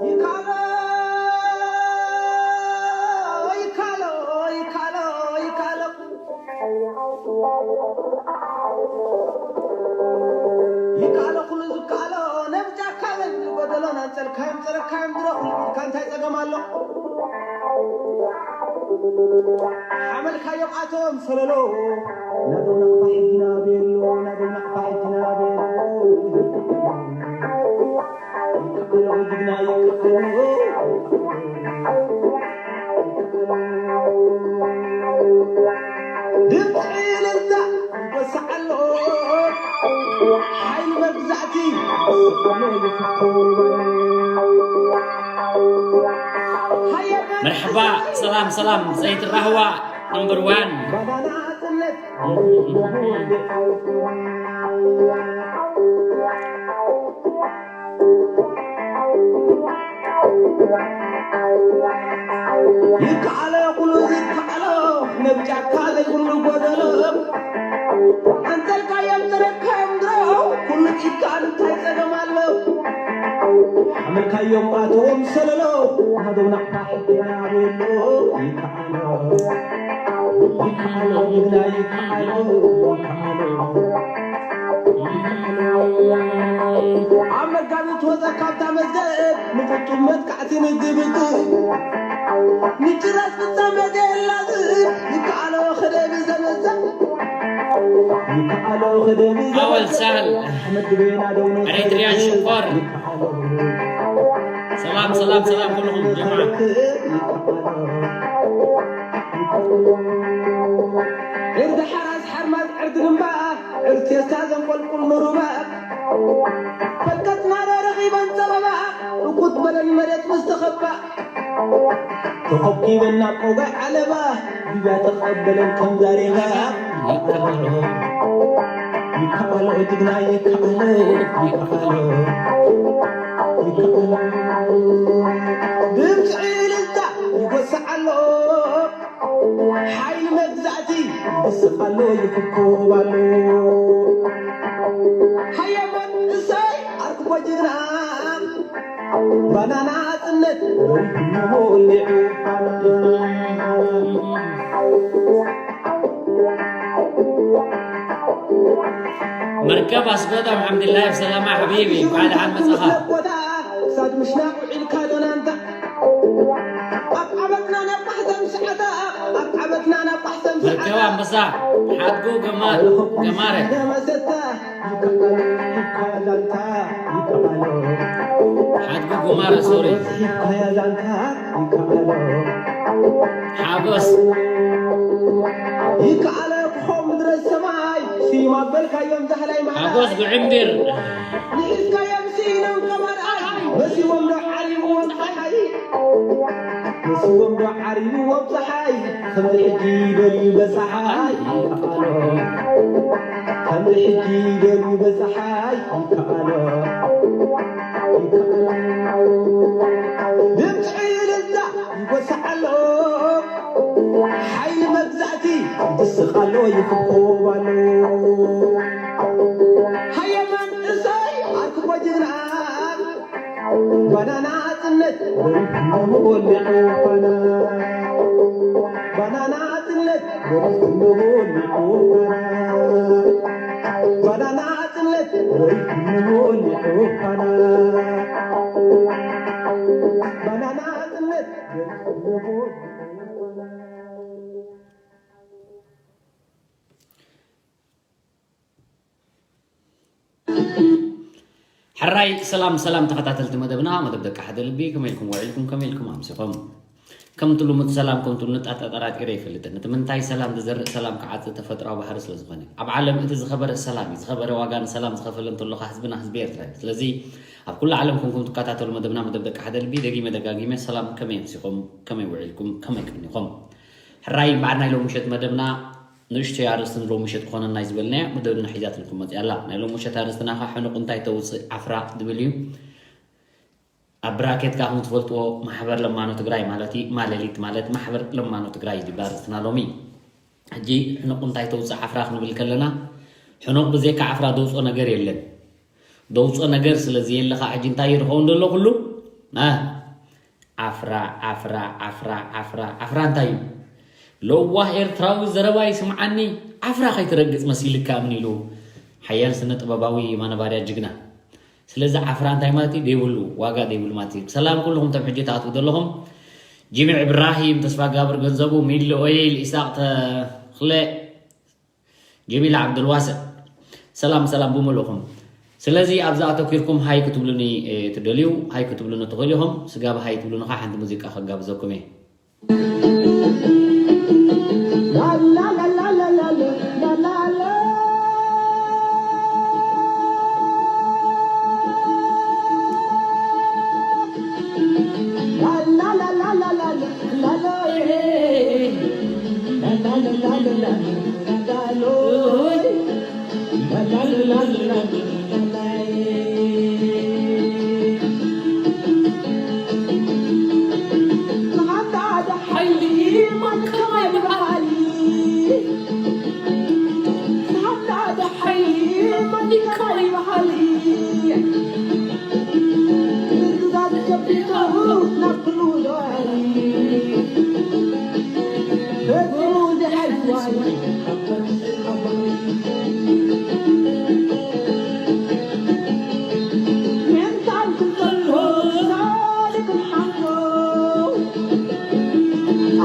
ይካሎ ይካሎ ይካሎ ይካሎ ይካሎ ኩሉ ዝካሎ ነብጫካ በል ጎደሎ ናንጸልካዮም ጸረካዮም ድሮ ኩሉ ኢድካ እንታይ ጸገም ኣሎ ሓመልካዮም ኣቶም ሰለሎ ናደው ናቕፋ ሕጊና ቤሎ ናደው ናቕፋ ሕጊና ቤሎ ይካሎ ጅግና ይካሎ ድምፂ እልልታ ይጎስዕ ኣሎ ሓይሊ መግዛእቲ ይስቕ ኣሎ ይፍኮ መርሐባ ሰላም ሰላም ሰይድ ራህዋ ነምበር ዋን ይከኣሎ ኩሉ ዝከኣሎ ነብጫካ ዘይብሉ ጎደሎ ኣንተልካዮም ተረካዮም ድሮ ኩሉ ኢድካ እንታይ ጸገም ኣሎ ሓመልካዮም ኣትዎም ሰለሎ ሃደው ናቕፋ ሕጊና ቤሎ ይከኣሎ ይከኣሎ ግና ይከኣሎ ይከኣሎ ኣብ መጋቢት ወፀ ካብታ መዝገብ ንቁጡብ መጥቃዕቲ ንግብግብ ንጭራስ ፍጻመ ገላዝብ ይከኣሎ ክደብ ዘመዛ ይከኣሎ ክደብ ኣወል ሳህል ኤሪትሪያን ሽኮር ሰላም ሰላም ሰላም ኩልኹም ጀማዓ ዕርዲ ሓራስ ሓርማዝ ዕርዲ ግንባ ዕርቴስታ ዘንቆልቁል ንሩባ ፈቀጥና ዶ ረኺበን ጸበባ ርኩት በለን መሬት ምስ ተኸባ ተኸብኪበን ናብ ቆጋይ ዓለባ ግብያ ተቐበለን ከም ዛሬባ ይከኣሎ ይከኣሎ ጅግና ይከኣሎ ይከኣሎ ይከኣሎ ድምፂ እልልታ ይጎስዕ ኣሎ ሓይሊ መግዛእቲ ይስቕ ኣሎ ይፍኮብ ኣሎ ሃየሞን እሰይ ኣርክቦ ጅግና ባናና ጽነት ወሊዑ መርከብ ኣስጎት ኣልሓምዱሊላህ ብሰላማ ሓቢቢ እንኳዕ ደሓን መጻኻ ክሳድ ምሽናቕ ውዒልካ ዶናንታ ኣብ ዓመትና ናብ ማሕዘን ሰዓታ ኣብ ዓመትና ናብ ማሕዘን መርከብ ኣንበሳ ሓድጉ ገማረ መሰታ ይከኣሎ ይከኣሎ ዛንታ ይከኣሎ ሓድጉ ጉማረ ሶሪ ይከኣሎ ዛንታ ይከኣሎ ሓጎስ ይከኣሎ ክኾ ምድረ ሰማይ ስዩም ኣበልካዮም ዛህላይ ማሕላይ ሓጎስ ጉዕምቢር ንሒዝካዮም ስኢኖም ከማርኣይ መሲዎም ዶ ዓሪብዎም ፀሓይ መሲዎም ዶ ዓሪብዎም ፀሓይ ከምዚ ሕጂ ደልዩ በፀሓይ ይከኣሎ ከምዚ ሕጂ ደልዩ በፀሓይ ይከኣሎ ይከኣሎ ድምፂ እልልታ ይጎስዕ ኣሎ ሓይሊ መግዛእቲ ይድስቕ ኣሎ ይፍኮብ ኣሎ ሃየማን እሰይ ኣርክቦ ጅግና ባናና ጽነት ወሪድኩም ወሊዑ ባና ባናና ጽነት ወሪድኩም ወሊዑ ባና ባናና ጽነት ወሪድኩም ወሊዑ ባና ባናና ጽነት ወሪድኩም ወሊዑ ባና ሕራይ ሰላም ሰላም ተኸታተልቲ መደብና መደብ ደቂ ሓደ ልቢ ከመይ ኢልኩም ውዒልኩም ከመይ ኢልኩም ኣምሲኹም ከምቲ ልሙድ ሰላም ከምቲ ልሙድ ኣጠራጢረ ይፈልጥን እቲ ምንታይ ሰላም ዝዘርእ ሰላም ክዓጽ ተፈጥራዊ ባህሪ ስለ ዝኾነ ኣብ ዓለም እቲ ዝኸበረ ሰላም እዩ ዝኸበረ ዋጋ ንሰላም ዝኸፈለ እንተሎ ከዓ ህዝብና ህዝቢ ኤርትራ እዩ ስለዚ ኣብ ኩሉ ዓለም ኮንኩም ትከታተሉ መደብና መደብ ደቂ ሓደ ልቢ ደጊመ ደጋጊመ ሰላም ከመይ ኣምሲኹም ከመይ ውዒልኩም ከመይ ቀኒኹም ሕራይ እምበኣር ናይ ሎሚ ምሸት መደብና ንእሽተይ ኣርእስቲ ንሎሚ ምሸት ክኾነና እዩ ዝበልናያ መደብና ሒዛትልኩም መፂኣ ኣላ ናይ ሎሚ ምሸት ኣርእስትና ከዓ ሕኑቕ እንታይ ተውፅእ ዓፍራ ዝብል እዩ ኣብ ብራኬት ከዓ ከም ትፈልጥዎ ማሕበር ለማኖ ትግራይ ማለት እዩ ማለሊት ማለት ማሕበር ለማኖ ትግራይ እዩ ዝብል ኣርእስትና ሎሚ ሕጂ ሕኑቕ እንታይ ተውፅእ ዓፍራ ክንብል ከለና፣ ሕኑቕ ብዘይካ ዓፍራ ደውፅኦ ነገር የለን። ደውፅኦ ነገር ስለ ዘየለ ከዓ ሕጂ እንታይ እዩ ዝኸውን ዘሎ ኩሉ? አ፣ ዓፍራ፣ ዓፍራ፣ ዓፍራ፣ ዓፍራ፣ ዓፍራ እንታይ እዩ? ለዋህ ኤርትራዊ ዘረባ ይስምዓኒ፣ ዓፍራ ከይትረግጽ መሲልካ ምን ኢሉ ሓያል ስነ ጥበባዊ የማነ ባርያ ጅግና። ስለዚ ዓፍራ እንታይ ማለት እዩ? ዘይብሉ፣ ዋጋ ዘይብሉ ማለት እዩ። ሰላም ኩልኹም እቶም ሕጂ ትኣትዉ ዘለኹም። ጂሚ ኢብራሂም፣ ተስፋ ጋብር ገንዘቡ፣ ሚሊ ኦይል፣ ኢሳቕ ተኽለ፣ ጀሚል ዓብዱልዋስዕ፣ ሰላም ሰላም ብምልእኹም። ስለዚ ኣብዚ ኣተኪርኩም ሃይ ክትብሉኒ፣ እ፣ ትደልዩ፣ ሃይ ክትብሉኒ ትኽእሉ ኢኹም። ስጋብ ሃይ ትብሉኒ ኸዓ ሓንቲ ሙዚቃ ከጋብዘኩም እየ።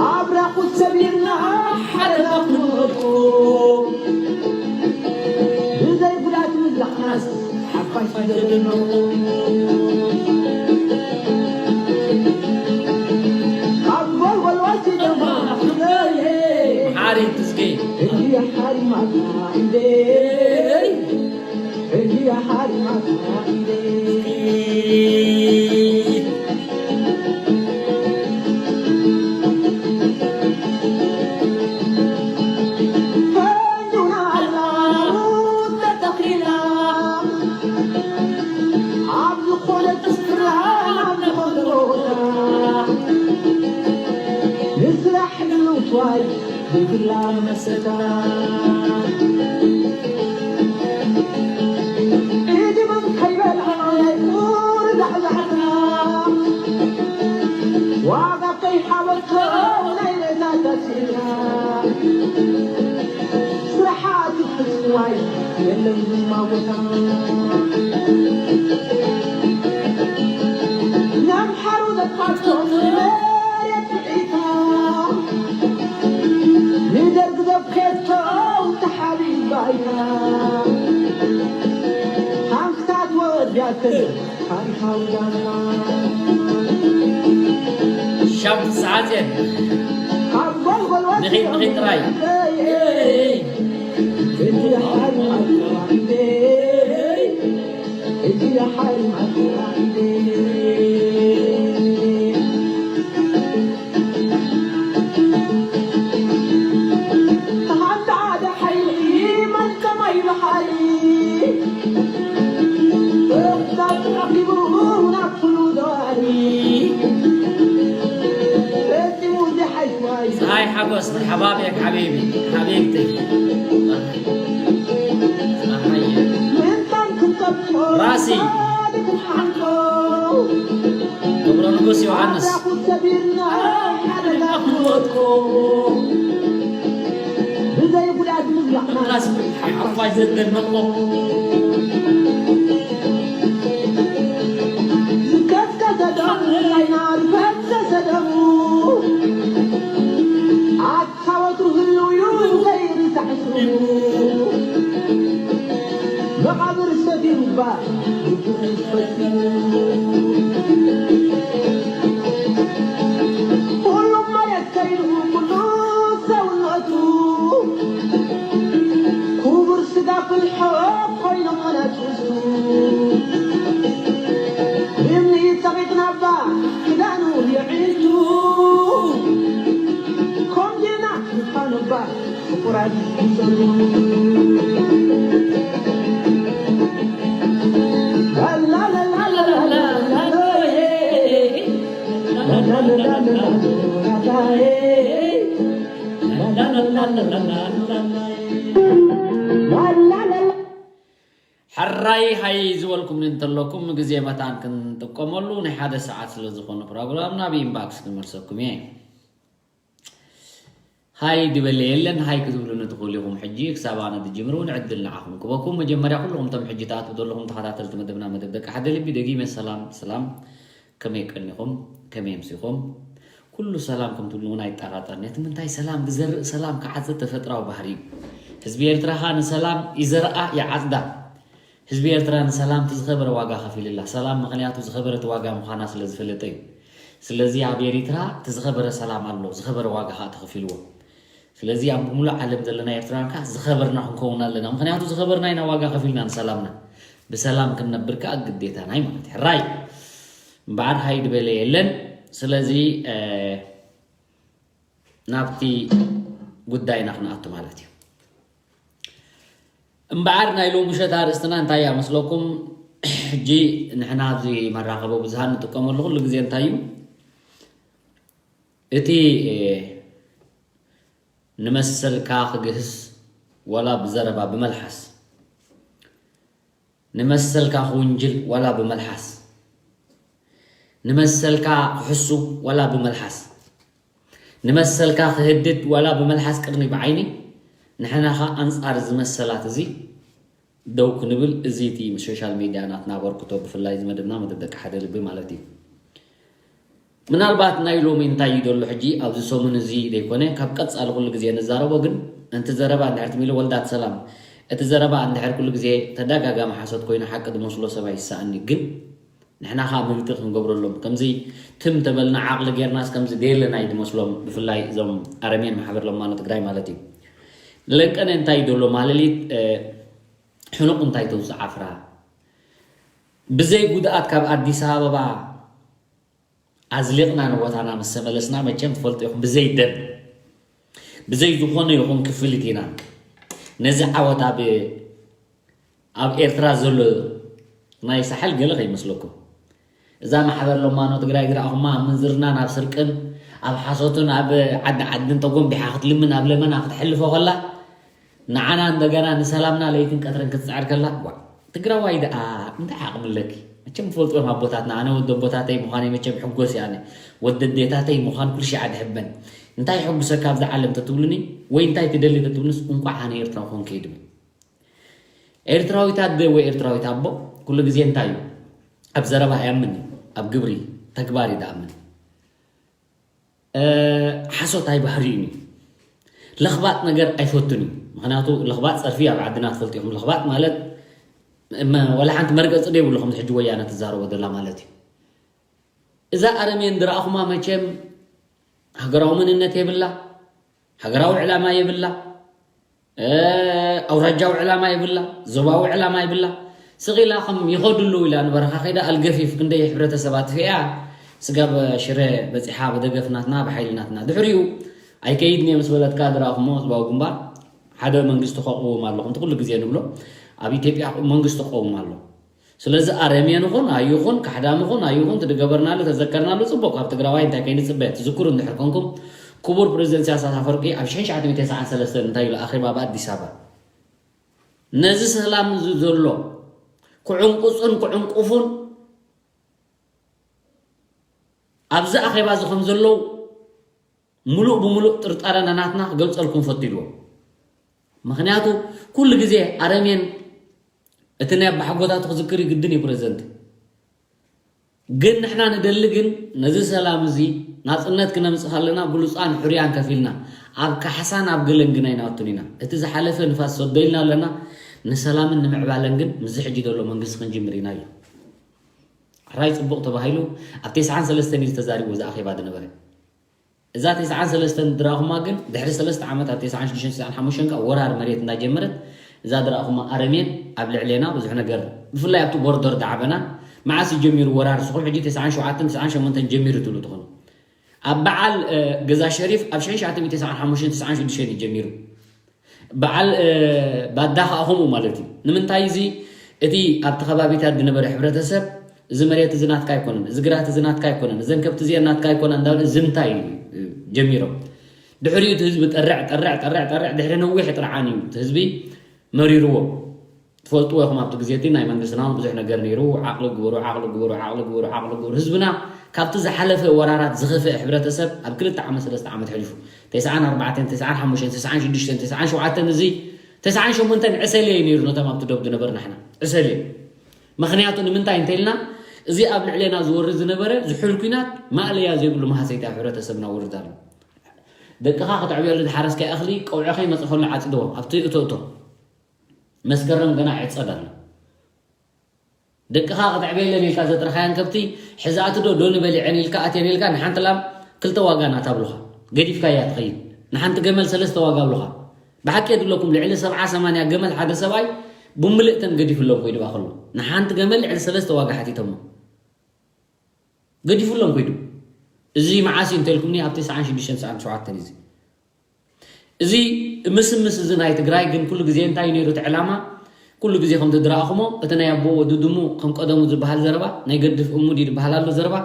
ኣብራኹ ሰቢርና ሓደጋ ክንወድቁ ብዘይ ጉዳት ምብላዕናስ ሓፋሽ ዘደነቑ ካብ ጎልጎል ወሲዶማ ሓሪት እስኪ እንዲያ ሓሪማትና እንዴ እንዲያ ሓሪማትና እንዴ ዋጋ ከይሓበቶ ናይ ሬሳ ተሲእና ስራሓት ይፍጽዋይ የለን ድማ ቦታ ናምሓሩ ዘፋቶም መሬት ብዒታ ንደርግ ዘብኬቶ ተሓቢባይና ሃንክታት ወድያትን ሻም ሰዓት እየን። ንኺድ ንኺድ ጥራይ። ፀሓይ ሓጎስ መርሓባ ቤክ ሓቢቢ ሓቢብቲ ፀሓየ ራሲ ክብረ ንጉስ ዮሃንስ ራሲ ሓፋሽ ዘደነቆ መቓብር ሰፊሩ እባ ግቡኡ ፈጺሙ። ኩሉ መሬት ከይዱ ኩሉ ሰውነቱ ክቡር ስጋ ፍልሖ ኮይኖም መናጭሱ። እምኒ ጸቒጥና እባ ክዳኑ የዒንቱ። ከምዚና ምዃኑ እባ ሕራይ ሃይ ዝበልኩም እንተለኩም፣ ግዜ መታን ክንጥቀመሉ ናይ ሓደ ሰዓት ስለ ዝኾነ ፕሮግራም ናብ ኢንባክስ ክመልሰኩም እየ። ሃይ ዝበለ የለን። ሃይ ክትብሉኒ ትኽእሉ ኢኹም። ሕጂ ክሳብ ኣነ ዝጅምር እውን ዕድል ንዓኹም ክበኩም። መጀመርያ ኩልኹም እቶም ሕጂ ትኣትዉ ዘለኹም ተኸታተልቲ መደብና፣ መደብ ደቂ ሓደ ልቢ፣ ደጊመ ሰላም ሰላም። ከመይ ቀኒኹም? ከመይ ኣምሲኹም? ኩሉ ሰላም ከም ትብሉ እውን ኣይጠራጠርን። እቲ ምንታይ ሰላም ዝዘርእ ሰላም ክዓጽድ ተፈጥራዊ ባህሪ እዩ። ህዝቢ ኤርትራ ኸኣ ንሰላም ይዘርኣ ይዓጽዳ። ህዝቢ ኤርትራ ንሰላም እቲ ዝኸበረ ዋጋ ከፊሉላ። ሰላም ምኽንያቱ ዝኸበረት ዋጋ ምዃና ስለ ዝፈለጠ እዩ። ስለዚ ኣብ ኤሪትራ እቲ ዝኸበረ ሰላም ኣሎ፣ ዝኸበረ ዋጋ ኸኣ ተኸፊልዎ። ስለዚ ኣብ ብምሉእ ዓለም ዘለና ኤርትራውያን ከኣ ዝኸበርና ክንከውን ኣለና። ምኽንያቱ ዝኸበርና ኢና ዋጋ ከፊልና ንሰላምና። ብሰላም ክንነብር ከኣ ግዴታና እዩ ማለት እዩ። ሕራይ እምበኣር ሃይ ዝበለ የለን። ስለዚ፣ እ፣ ናብቲ ጉዳይና ክንኣቱ ማለት እዩ። እምበኣር ናይ ሎሚ ምሸት ኣርእስትና እንታይ እያ መስለኩም? ሕጂ ንሕና ኣብዚ መራኸቢ ብዙሃን ንጥቀመሉ ኩሉ ግዜ እንታይ እዩ? እቲ፣ እ፣ ንመሰልካ ክግህስ ዋላ ብዘረባ ብመልሓስ፣ ንመሰልካ ክውንጅል ዋላ ብመልሓስ፣ ንመሰልካ ክሕሱ ዋላ ብመልሓስ፣ ንመሰልካ ክህድድ ዋላ ብመልሓስ ቅድሚ ብዓይኒ፣ ንሕና ኸኣ ኣንጻር እዚ መሰላት እዚ ደው ክንብል፣ እዚ እቲ ሶሻል ሜድያ ናትና ኣበርክቶ፣ ብፍላይ እዚ መደብና መደብ ደቂ ሓደ ልቢ ማለት እዩ። ምናልባት ናይ ሎሚ እንታይ እዩ ዘሎ ሕጂ ኣብዚ ሰሙን እዚ ዘይኮነ፣ ካብ ቀጻሊ ኩሉ ግዜ ንዛረቦ፣ ግን እንቲ ዘረባ እንድሕር ትሚሉ ወልዳት ሰላም፣ እቲ ዘረባ እንድሕር ኩሉ ግዜ ተደጋጋሚ ሓሶት ኮይኑ ሓቂ ዝመስሎ ሰብ ኣይሰኣኒ፣ ግን ንሕና ኸኣ ምልክት ክንገብረሎም፣ ከምዚ ትም ተበልና ዓቕሊ ጌርናስ ከምዚ ደየለና እዩ ዝመስሎም፣ ብፍላይ እዞም ኣረሜን ማሕበር ለማኖ ትግራይ ማለት እዩ። ለንቀነ እንታይ እዩ ዘሎ ማለሊት፣ እ፣ ሕኑቕ እንታይ ተውፅእ ዓፍራ? ብዘይ ጉድኣት ካብ ኣዲስ ኣበባ ኣዝሊቕና ንቦታና ምስ ተመለስና፣ መቸም ትፈልጡ ኢኹም፣ ብዘይ ደም፣ ብዘይ ዝኾነ ይኹን ክፍሊት ኢና ነዚ ዓወት ኣብ፣ ኣብ ኤርትራ ዘሎ ናይ ሳሕል ገለ ከይመስለኩም። እዛ ማሕበር ለማኖ ትግራይ ዝረኣኹማ ኣብ ምንዝርናን ኣብ ስርቅን ኣብ ሓሶትን ኣብ ዓዲ ዓድን ተጎንቢሓ ክትልምን ኣብ ለመና ክትሕልፎ ከላ፣ ንዓና እንደገና ንሰላምና ለይትን ቀትርን ክትጽዕር ከላ፣ ዋ፣ ትግራዋይ ደኣ እንታይ ዓቕሚ ኣለኪ? መቸም ትፈልጡ እዮም ኣቦታትና። ኣነ ወዲ ኣቦታተይ ምዃነይ መቸም ሕጎስ እየ ኣነ። ወዲ ኣዴታተይ ምዃን ኩሉ ሻዕ ድሕበን። እንታይ ሕጉሰካ ኣብዛ ዓለም ተትብሉኒ፣ ወይ እንታይ ትደሊ ተትብሉንስ፣ እንቋዕ ኣነ ኤርትራዊ ኮንኩ እየ ድብል። ኤርትራዊት ኣደ ወይ ኤርትራዊት ኣቦ ኩሉ ግዜ እንታይ እዩ? ኣብ ዘረባ ኣይኣምን እዩ፣ ኣብ ግብሪ ተግባር እዩ ዝኣምን። እ፣ ሓሶት ኣይባህሪኡን እዩ። ለኽባጥ ነገር ኣይፈቱን እዩ። ምኽንያቱ ለኽባጥ ጸርፊ ኣብ ዓድና ትፈልጡ ኢኹም። ለኽባጥ ማለት መ-፣ ወላ ሓንቲ መርገጺ ዘይብሉ ከምዚ ሕጂ ወያነ ትዛረቦ ዘላ ማለት እዩ። እዛ ኣረሜን ዝረኣኹማ መቸም ሃገራዊ መንነት የብላ፣ ሃገራዊ ዕላማ የብላ፣ እ፣ ኣውራጃዊ ዕላማ የብላ፣ ዞባዊ ዕላማ የብላ። ስቕ ኢላ ከም ይኸዱ ኣለዉ ኢላ ንበረኻ ከይዳ ኣልገፊፍ ክንደይ ሕብረተሰብ ኣጥፊኣ፣ ስጋብ ሽረ በጺሓ ብደገፍ ናትና ብሓይሊ ናትና። ድሕሪኡ ኣይከይድን እየ ምስ በለትካ ድረኣኹሞ ህዝባዊ ግንባር ሓደ መንግስቲ ከቕውም ኣሎ። ከምቲ ኩሉ ግዜ ንብሎ ኣብ ኢትዮጵያ መንግስቲ ክቐውም ኣሎ። ስለዚ ኣረሜን ይኹን ኣይኹን፣ ካሕዳም ይኹን ኣይኹን፣ እቲ ዝገበርናሉ ተዘከርናሉ ጽቡቕ። ካብ ትግራዋይ እንታይ ከይንጽበ? ትዝክሩ እንድሕር ኮንኩም፣ ክቡር ፕሬዚደንት ኢሳያስ ኣፈወርቂ ኣብ ሽሕን ትሽዓተ ሚእትን ተስዓን ሰለስተን እንታይ ኢሉ ኣኼባ ኣብ ኣዲስ ኣበባ? ነዚ ሰላም እዚ ዘሎ ክዕንቁጹን ክዕንቁፉን ኣብዚ ኣኼባ እዚ ከም ዘለዉ ምሉእ ብምሉእ ጥርጣረ ናናትና ክገልጸልኩም ፈትልዎ። ምኽንያቱ ኩሉ ግዜ ኣረሜን እቲ ናይ ኣባሓጎታቱ ክዝክር እዩ ግድን እዩ ፕሬዚደንት። ግን ንሕና ንደሊ ግን ነዚ ሰላም እዚ ናጽነት ክነምጽእ ከለና ብሉጻን ሕሩያን ከፊልና ኣብ ካሕሳን ኣብ ገለን ግን ኣይንኣቱን ኢና። እቲ ዝሓለፈ ንፋስ ሰዶ ኢልና ኣለና። ንሰላምን ንምዕባለን ግን ምስዚ ሕጂ ዘሎ መንግስቲ ክንጅምር ኢና ኢሉ። ሕራይ ጽቡቕ ተባሂሉ ኣብ ተስዓን ሰለስተን እዩ ዝተዛሪቡ እዚ ኣኼባ ዝነበረ። እዛ ተስዓን ሰለስተን ድራኹማ ግን ድሕሪ ሰለስተ ዓመት ኣብ ተስዓን ሽዱሽተን ተስዓን ሓሙሽተን ከኣ ወራር መሬት እንዳጀመረት እዛ ድራኹማ ኣረሜን ኣብ ልዕሌና ብዙሕ ነገር ብፍላይ ኣብቲ ቦርደር ዳዕበና መዓስ እዩ ጀሚሩ ወራር ንስኹም ሕጂ ተስዓን ሸውዓተን ተስዓን ሸሞንተን ጀሚሩ ትብሉ ትኾኑ ኣብ በዓል እ፣ ገዛ ሸሪፍ ኣብ ሽሕን ትሽዓተ ሚእትን ተስዓን ሓሙሽተን ተስዓን ሽዱሽተን እዩ ጀሚሩ በዓል እ፣ ባዳ ከዓ ከምኡ ማለት እዩ ንምንታይ እዚ እቲ ኣብቲ ከባቢታት ዝነበረ ሕብረተሰብ እዚ መሬት እዚ ናትካ ኣይኮነን፣ እዚ ግራት እዚ ናትካ ኣይኮነን፣ እዘን ከብቲ እዚአን ናትካ ኣይኮና እንዳበለ ዝምታ እዩ እ፣ ጀሚሮም። ድሕሪኡ እቲ ህዝቢ ጠርዕ ጠርዕ ጠርዕ ጠርዕ ድሕሪ ነዊሕ ጥርዓን እዩ እቲ ህዝቢ መሪርዎ። ትፈልጥዎ ኢኹም፣ ኣብቲ ግዜ እቲ ናይ መንግስትና እውን ብዙሕ ነገር ነይሩ። ዓቕሊ ግበሩ፣ ዓቕሊ ግበሩ፣ ዓቕሊ ግበሩ፣ ዓቕሊ ግበሩ። ህዝብና ካብቲ ዝሓለፈ ወራራት ዝኸፍአ ሕብረተሰብ ኣብ ክልተ ዓመት ሰለስተ ዓመት ሕሊፉ። ተስዓን ኣርባዕተን፣ ተስዓን ሓሙሽተን፣ ተስዓን ሽዱሽተን፣ ተስዓን ሸውዓተን፣ እዚ ተስዓን ሸሞንተን ዕሰለ እዩ ነይሩ ነቶም ኣብቲ ዶብ ዝነበር ናሕና ዕሰለ እዩ። ምኽንያቱ ንምንታይ እንተኢልና፣ እዚ ኣብ ልዕሌና ዝወርድ ዝነበረ ዝሑል ኲናት ማእለያ ዘይብሉ ማህሰይቲ ኣብ ሕብረተሰብና ወርድ ኣሎ። ደቅኻ ክተዕብየሉ ዝሓረስካዮ እኽሊ ቀውዒ ከይመጽእ ከሎ ዓጽድዎ ኣብቲ እቶ እቶ። መስከረም ገና ይዕጸድ ኣሎ። ደቅኻ ክተዕብየለን ኢልካ ዘጥረኻያን ከብቲ ሕዚ ኣቲ ዶ ዶኒ በሊዐን ኢልካ ኣትየን ኢልካ ንሓንቲ ላም ክልተ ዋጋ ናታ ኣብሉኻ። ገዲፍካያ ትኸይድ። ንሓንቲ ገመል ሰለስተ ዋጋ ኣብሉኻ። ብሓቂ የድለኩም ልዕሊ ሰብዓ ሰማንያ ገመል ሓደ ሰብኣይ ብምልእተን ገዲፉሎም ኮይዱ ከሎ ንሓንቲ ገመል ልዕሊ ሰለስተ ዋጋ ሓቲቶሞ። ገዲፉሎም ኮይዱ። እዚ መዓስ እዩ እንተልኩምኒ ኣብ ተስዓን ሽዱሽተን ተስዓን ሸውዓተን እዩ። እዚ ምስምስ እዚ ናይ ትግራይ ግን ኩሉ ግዜ እንታይ ነይሩ እቲ ዕላማ? ኩሉ ግዜ ከም ዝድረኣኹሞ እቲ ናይ ኣቦ ወዲ ድሙ ከም ቀደሙ ዝበሃል ዘረባ ናይ ገድፍ እሙ ድዩ ዝበሃል ኣሎ ዘረባ።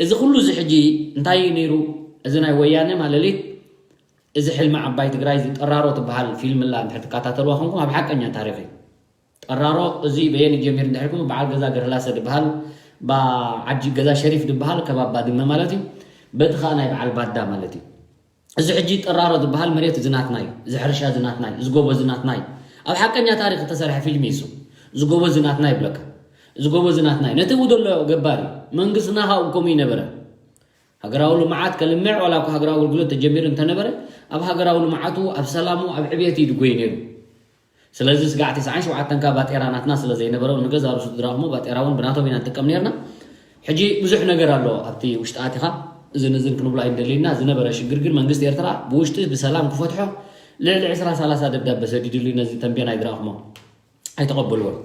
እዚ ኩሉ እዚ ሕጂ እንታይ እዩ ነይሩ? እዚ ናይ ወያነ ማለሊት እዚ ሕልሚ ዓባይ ትግራይ እዚ ጠራሮ ትበሃል ፊልም ላ እንድሕር ትከታተልዋ ኮንኩም ኣብ ሓቀኛ ታሪኽ እዩ። ጠራሮ እዚ በየን ጀሚር እንድሕር ኩኑ በዓል ገዛ ገርላሰ ዝበሃል ባ ዓዲ ገዛ ሸሪፍ ዝበሃል ከባቢ ባድመ ማለት እዩ። በቲ ከዓ ናይ በዓል ባዳ ማለት እዩ። እዚ ሕጂ ጠራሮ ዝበሃል መሬት እዚ ናትና እዩ፣ እዚ ሕርሻ እዚ ናትና እዩ፣ እዚ ጎቦ እዚ ናትና እዩ። ኣብ ሓቀኛ ታሪክ እተሰርሐ ፊልም እዩ እሱ። እዚ ጎቦ እዚ ናትና ይብለካ፣ እዚ ጎቦ እዚ ናትና እዩ። ነቲ እው ዘሎ ገባር እዩ። መንግስትና ካብኡ ከምኡ ይነበረ። ሃገራዊ ልምዓት ከልምዕ ዋላ እኳ ሃገራዊ ኣገልግሎት ተጀሚሩ እንተነበረ ኣብ ሃገራዊ ልምዓቱ ኣብ ሰላሙ ኣብ ዕብየት እዩ ድጎይ ነይሩ። ስለዚ ስጋዕ ተስዓን ሸውዓተን ካ ባጤራ ናትና ስለ ዘይነበረ ንገዛ ርእሱ ዝረኽሞ ባጤራ እውን ብናቶም ኢና ንጥቀም ነርና። ሕጂ ብዙሕ ነገር ኣሎ ኣብቲ ውሽጢ ኣቲኻ እዝን እዝን ክንብሎ ኣይንደልይና። ዝነበረ ሽግር ግን መንግስቲ ኤርትራ ብውሽጢ ብሰላም ክፈትሖ ልዕሊ ዕስራ ሰላሳ ደብዳበ ሰዲድሉ ነዚ ተንቤን ኣይድረኣኹሞ ኣይተቐበልዎን።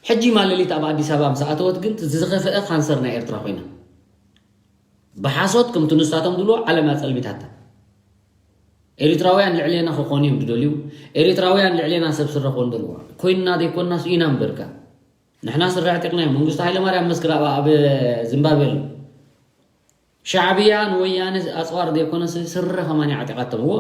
ሕጂ ማለሊት ኣብ ኣዲስ ኣበባ ምስ ኣተወት ግን ዝኸፍአ ካንሰር ናይ ኤርትራ ኮይና ብሓሶት ከምቲ ንሳቶም ዝብልዎ ዓለም ኣጸልሚታታ። ኤሪትራውያን ልዕሌና ክኾኑ እዮም ዝደልዩ። ኤሪትራውያን ልዕሌና ሰብ ስረ ክኾኑ ደልዋ ኮይንና ዘይኮንናስ ኢና እምበርካ ንሕና ስረ ኣዕጢቕናዮ። መንግስቱ ሃይለማርያም መስክር ኣብ ኣብ ዝምባብዌ ኣሎ። ሻዕብያ ንወያነ ኣፅዋር ዘይኮነስ ስረ ከማን ዓጢቓቶም እዎ።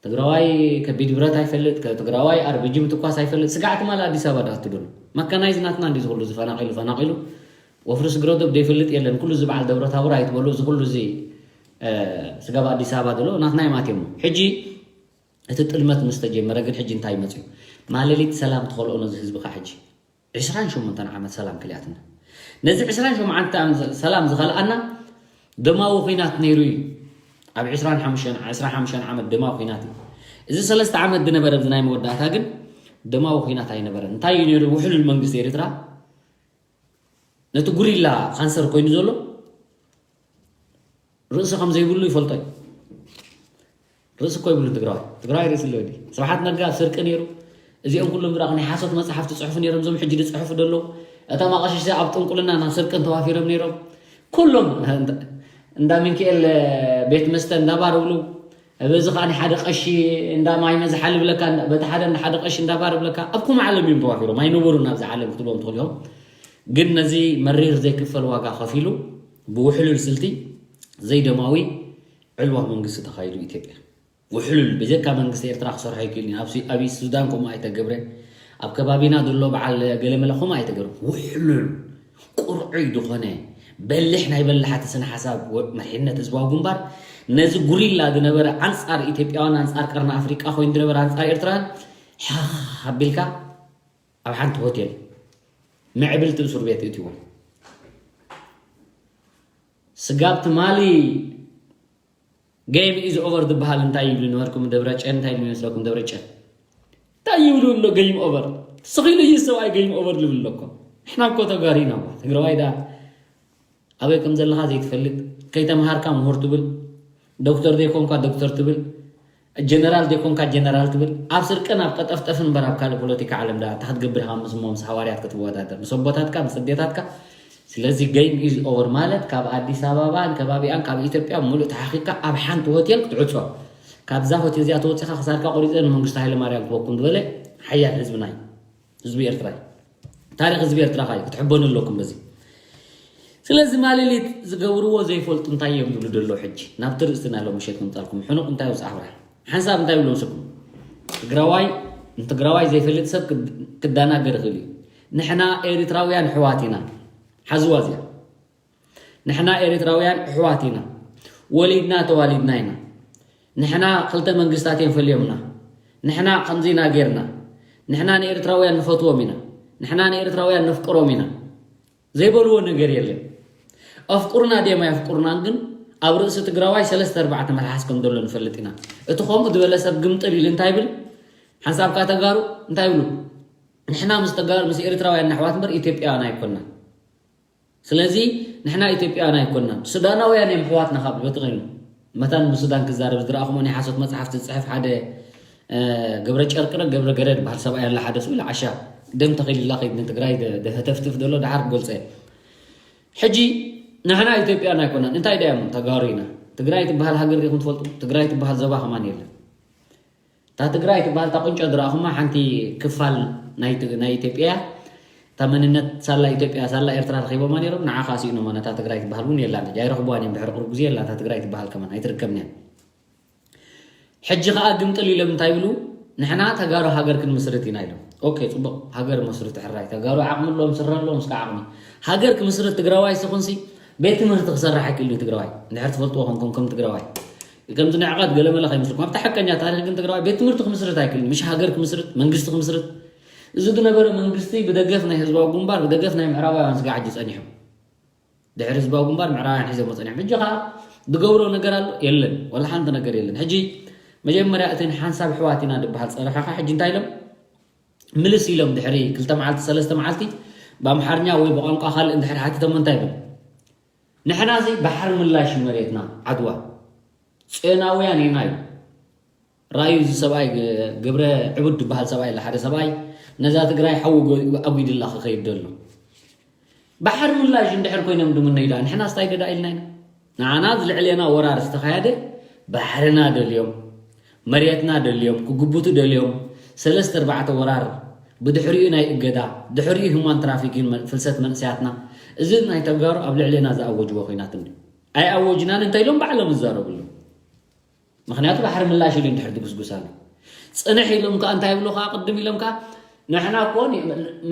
ትግራዋይ ከቢድ ብረት ኣይፈልጥ፣ ትግራዋይ ኣርቢጂ ምትኳስ ኣይፈልጥ። ስጋዕ ትማል ኣዲስ ኣበባ ዳኣ ትደሉ መካናይዝ ናትና እንዲ ዝኩሉ ዝፈናቂሉ ፈናቂሉ ወፍሪ ስግረዶብ ዘይፈልጥ የለን። ኩሉ እዚ በዓል ደብረ ታቦር ኣይትበሉ፣ እዚ ኩሉ እዚ ስጋብ ኣዲስ ኣበባ ደሎ ናትና ይማት እሞ ሕጂ እቲ ጥልመት ምስ ተጀመረ ግን ሕጂ እንታይ መፅዩ? ማለሊት ሰላም ትኸልኦ ነዚ ህዝብኻ ሕጂ ዕስራን ሸሞንተን ዓመት ሰላም ክልኣትና። ነዚ ዕስራን ሸሞንተን ዓመት ሰላም ዝኸልኣና ደማዊ ኹናት ነይሩ እዩ። ኣብ ዕስራን ሓሙሽተን ዓመት ደማዊ ኹናት እዩ። እዚ ሰለስተ ዓመት ዝነበረ ኣብዚ ናይ መወዳእታ ግን ደማዊ ኹናት ኣይነበረን። እንታይ እዩ ነይሩ? ውሕሉል መንግስቲ ኤርትራ ነቲ ጉሪላ ካንሰር ኮይኑ ዘሎ ርእሲ ከም ዘይብሉ ይፈልጦ እዩ። ርእሲ እኮ ይብሉን ትግራዋይ። ትግራዋይ ርእሲ ኣለዎ ድዩ? ስብሓት ነጋ ኣብ ስርቂ ነይሩ። እዚኦም ኩሎም ዝረኣኹ ናይ ሓሶት መፅሓፍቲ ፅሑፉ ነይሮም። እዞም ሕጂ ዝፅሕፉ ዘለዉ እቶም ኣቐሽሽ ኣብ ጥንቁልና ናብ ስርቅን ተዋፊሮም ነይሮም። ኩሎም እንዳ ሚንክኤል ቤት መስተ እንዳባር ብሉ በዚ ከዓ ሓደ ቀሺ እንዳ ማይ መዝሓል ብለካ በቲ ሓደ እንዳ ሓደ ቀሺ እንዳባር ብለካ ኣብ ኩማ ዓለም እዮም ተዋፊሮም። ኣይነበሩን ኣብዚ ዓለም ክትብሎም ትኽእሉ እዮም። ግን ነዚ መሪር ዘይክፈል ዋጋ ከፊሉ ብውሕሉል ስልቲ ዘይደማዊ ዕልዋ መንግስቲ ተኻይዱ ኢትዮጵያ ውሕሉል ብጀካ መንግስቲ ኤርትራ ክሰርሖ ኣይክእልን። ኣብ ሱ- ኣብ ሱዳን ከምኡ ኣይተገብረ። ኣብ ከባቢና ዘሎ በዓል ገለመለ ከምኡ ኣይተገብረ። ውሕሉል ቁርዑይ ዝኾነ በሊሕ ናይ በላሓቲ ስነ ሓሳብ ወ- መሪሕነት ህዝባዊ ግንባር ነዚ ጉሪላ ዝነበረ ኣንጻር ኢትዮጵያውያን ኣንጻር ቀርኒ ኣፍሪቃ ኮይኑ ዝነበረ ኣንጻር ኤርትራን ሓ ኣቢልካ ኣብ ሓንቲ ሆቴል ምዕብልቲ እስር ቤት እትዎም ስጋብ ትማሊ game is over ዝበሃል እንታይ ይብሉ ነበርኩም? ደብረጨን እንታይ ይብሉ ይመስለኩም? ደብረጨን እንታይ ይብሉ ኣሎ? Game over ስኺሉ እዩ ሰብኣይ game over ዝብል ኣለኮ። ንሕና እኮ ተጋሪና ትግራዋይ ዳ ኣበይ ከም ዘለኻ ዘይትፈልጥ ከይተምሃርካ ምሁር ትብል ዶክተር ዘይኮንካ ዶክተር ትብል ጀነራል ዘይኮንካ ጀነራል ትብል ኣብ ስርቅን ኣብ ቀጠፍጠፍን እምበር ኣብ ካልእ ፖለቲካ ዓለም ዳ እንታይ ክትገብር ኢኻ? ምስ እሞ ምስ ሃዋርያት ክትወዳደር ምስ ኣቦታትካ ምስ ኣዴታትካ ስለዚ game is over ማለት ካብ ኣዲስ ኣበባን ከባቢኣን ካብ ኢትዮጵያ ሙሉእ ተሓኺካ ኣብ ሓንቲ ሆቴል ክትዕጾ ካብዛ ሆቴል እዚኣ ተወፂኻ ክሳድካ ቆሪፀ ንመንግስቱ ሃይለማርያም ክበኩም ዝበለ ሓያል ህዝብና እዩ። ህዝቢ ኤርትራ እዩ። ታሪክ ህዝቢ ኤርትራ ካዩ ክትሕበኑ ኣለኩም በዚ ስለዚ ማሌሊት ዝገብርዎ ዘይፈልጡ እንታይ እዮም ዝብሉ ዘለዉ? ሕጂ ናብቲ ርእስትና ሎም ምሸት ክምፃልኩም ሕኑቕ እንታይ ውፅእ ኣብርሃ ሓንሳብ እንታይ ይብሉ ምስልኩም? ትግራዋይ ንትግራዋይ ዘይፈልጥ ሰብ ክዳናገር ይኽእል እዩ። ንሕና ኤሪትራውያን ኣሕዋት ኢና። ሓዝዋ እዚኣ። ንሕና ኤሪትራውያን ኣሕዋት ኢና። ወሊድና ተዋሊድና ኢና። ንሕና ክልተ መንግስታት እዮም ፈልዮምና። ንሕና ከምዚና ጌርና። ንሕና ንኤርትራውያን ንፈትዎም ኢና። ንሕና ንኤርትራውያን ነፍቅሮም ኢና። ዘይበልዎ ነገር የለን። ኣፍቁርና ድዮም ኣየፍቁርናን ግን ኣብ ርእሲ ትግራዋይ ሰለስተ ኣርባዕተ መልሓስ ከም ዘሎ ንፈልጥ ኢና። እቲ ከምኡ ዝበለ ሰብ ግምጥል ኢሉ እንታይ ይብል? ሓንሳብካ ተጋሩ እንታይ ይብሉ? ንሕና ምስ ተጋሩ ምስ ኤርትራውያን ኣሕዋት እምበር ኢትዮጵያውያን ኣይኮናን። ስለዚ ንሕና ኢትዮጵያውያን ኣይኮናን፣ ሱዳናውያን እዮም ኣሕዋትና ካብ በቲ ኮይኑ። መታን ምስ ሱዳን ክዛረብ ዝረኣኹሞ ናይ ሓሶት መፅሓፍቲ ዝፅሕፍ ሓደ ገብረ ጨርቅረ ገብረ ገረድ በሃል ሰብኣይ ኣላ ሓደ ስኡ ኢሉ ዓሻ ደም ተኺልላ ከይድ ንትግራይ ደህተፍትፍ ዘሎ ደሓር ክገልፀ። ሕጂ ንሕና ኢትዮጵያን ኣይኮናን እንታይ ዳዮም ተጋሩ ኢና። ትግራይ ትበሃል ሃገር ዲኹም ትፈልጡ? ትግራይ ትበሃል ዞባ ከማን የለን። እታ ትግራይ ትበሃል እታ ቁንጮ ዝረኣኹማ ሓንቲ ክፋል ናይ ኢትዮጵያ እታ መንነት ሳላ ኢትዮጵያ ሳላ ኤርትራ ረኺቦማ ነይሮም ንዓ ከዓ ስኢኖማ ነታ ትግራይ ትበሃል እውን የላን ሕጂ ኣይረኽብዋን እዮም ድሕሪ ቁሩብ ግዜ የላ እታ ትግራይ ትበሃል ከማን ኣይትርከብን እያ። ሕጂ ከዓ ግምጥል ኢሎም እንታይ ይብሉ? ንሕና ተጋሩ ሃገር ክንምስርት ኢና ኢሎም። ኦኬ ፅቡቅ ሃገር መስርቱ ሕራይ ተጋሩ ዓቕሚ ኣለዎም ስረ ኣለዎም እስከ ዓቕሚ ሃገር ክምስርት ትግራዋይ ስኹንሲ ቤት ትምህርቲ ክሰርሕ ኣይክእልን ትግራዋይ እንድሕር ትፈልጥዎ ኮንኩም ከም ትግራዋይ ከምዚ ንዕቐት ገለመለ ከይመስልኩም ኣብቲ ሓቀኛ ታሪክ ግን ትግራዋይ ቤት ትምህርቲ ክምስርት ኣይክእልን ምሽ ሃገር ክምስርት መንግስቲ ክምስርት እዚ ዝነበረ መንግስቲ ብደገፍ ናይ ህዝባዊ ግንባር ብደገፍ ናይ ምዕራባውያን ስጋዕ ሕጂ ፀኒሑ ድሕሪ ህዝባዊ ግንባር ምዕራባውያን ሒዞሞ ፀኒሖም ሕጂ ከዓ ዝገብሮ ነገር ኣሎ የለን ወላ ሓንቲ ነገር የለን ሕጂ መጀመርያ እቲ ሓንሳብ ኣሕዋት ኢና ዝበሃል ፀረፋ ከዓ ሕጂ እንታይ ኢሎም ምልስ ኢሎም ድሕሪ ክልተ መዓልቲ ሰለስተ መዓልቲ ብኣምሓርኛ ወይ ብቋንቋ ካልእ እንድሕር ሓቲቶሞ እንታይ ይብል ንሕና እዚ ባሕሪ ምላሽ እዩ መሬትና ዓድዋ ፅዮናውያን ኢና እዩ ራእዩ እዚ ሰብኣይ ገብረ ዕቡድ ዝበሃል ሰብኣይ ኣለ ሓደ ሰብኣይ ነዛ ትግራይ ሓዊ ኣጒድላ ክኸይድ ደሎ ባሕሪ ምላሽ እንድሕር ኮይኖም ድምነይ ዳ ንሕና ስታይ ገዳ ኢልና ኢና ንዓና ዝልዕሌና ወራር ዝተኻየደ ባሕርና ደልዮም መሬትና ደልዮም ክግቡቱ ደልዮም ሰለስተ ኣርባዕተ ወራር ብድሕሪኡ ናይ እገዳ ድሕሪኡ ህማን ትራፊኪን ፍልሰት መንእሰያትና እዚ ናይ ተጋሩ ኣብ ልዕሌና ዝኣወጅዎ ኮይናት እንዲ ኣይኣወጅናን እንታይ ኢሎም ባዕሎም ዝዛረብሉ ምክንያቱ ባሕሪ ምላሽ ኢሉ እንድሕር ድግስጉስ ኣሎ ፅንሕ ኢሎም ከዓ እንታይ ይብሉ ከዓ ቅድም ኢሎም ከዓ ንሕና ኮን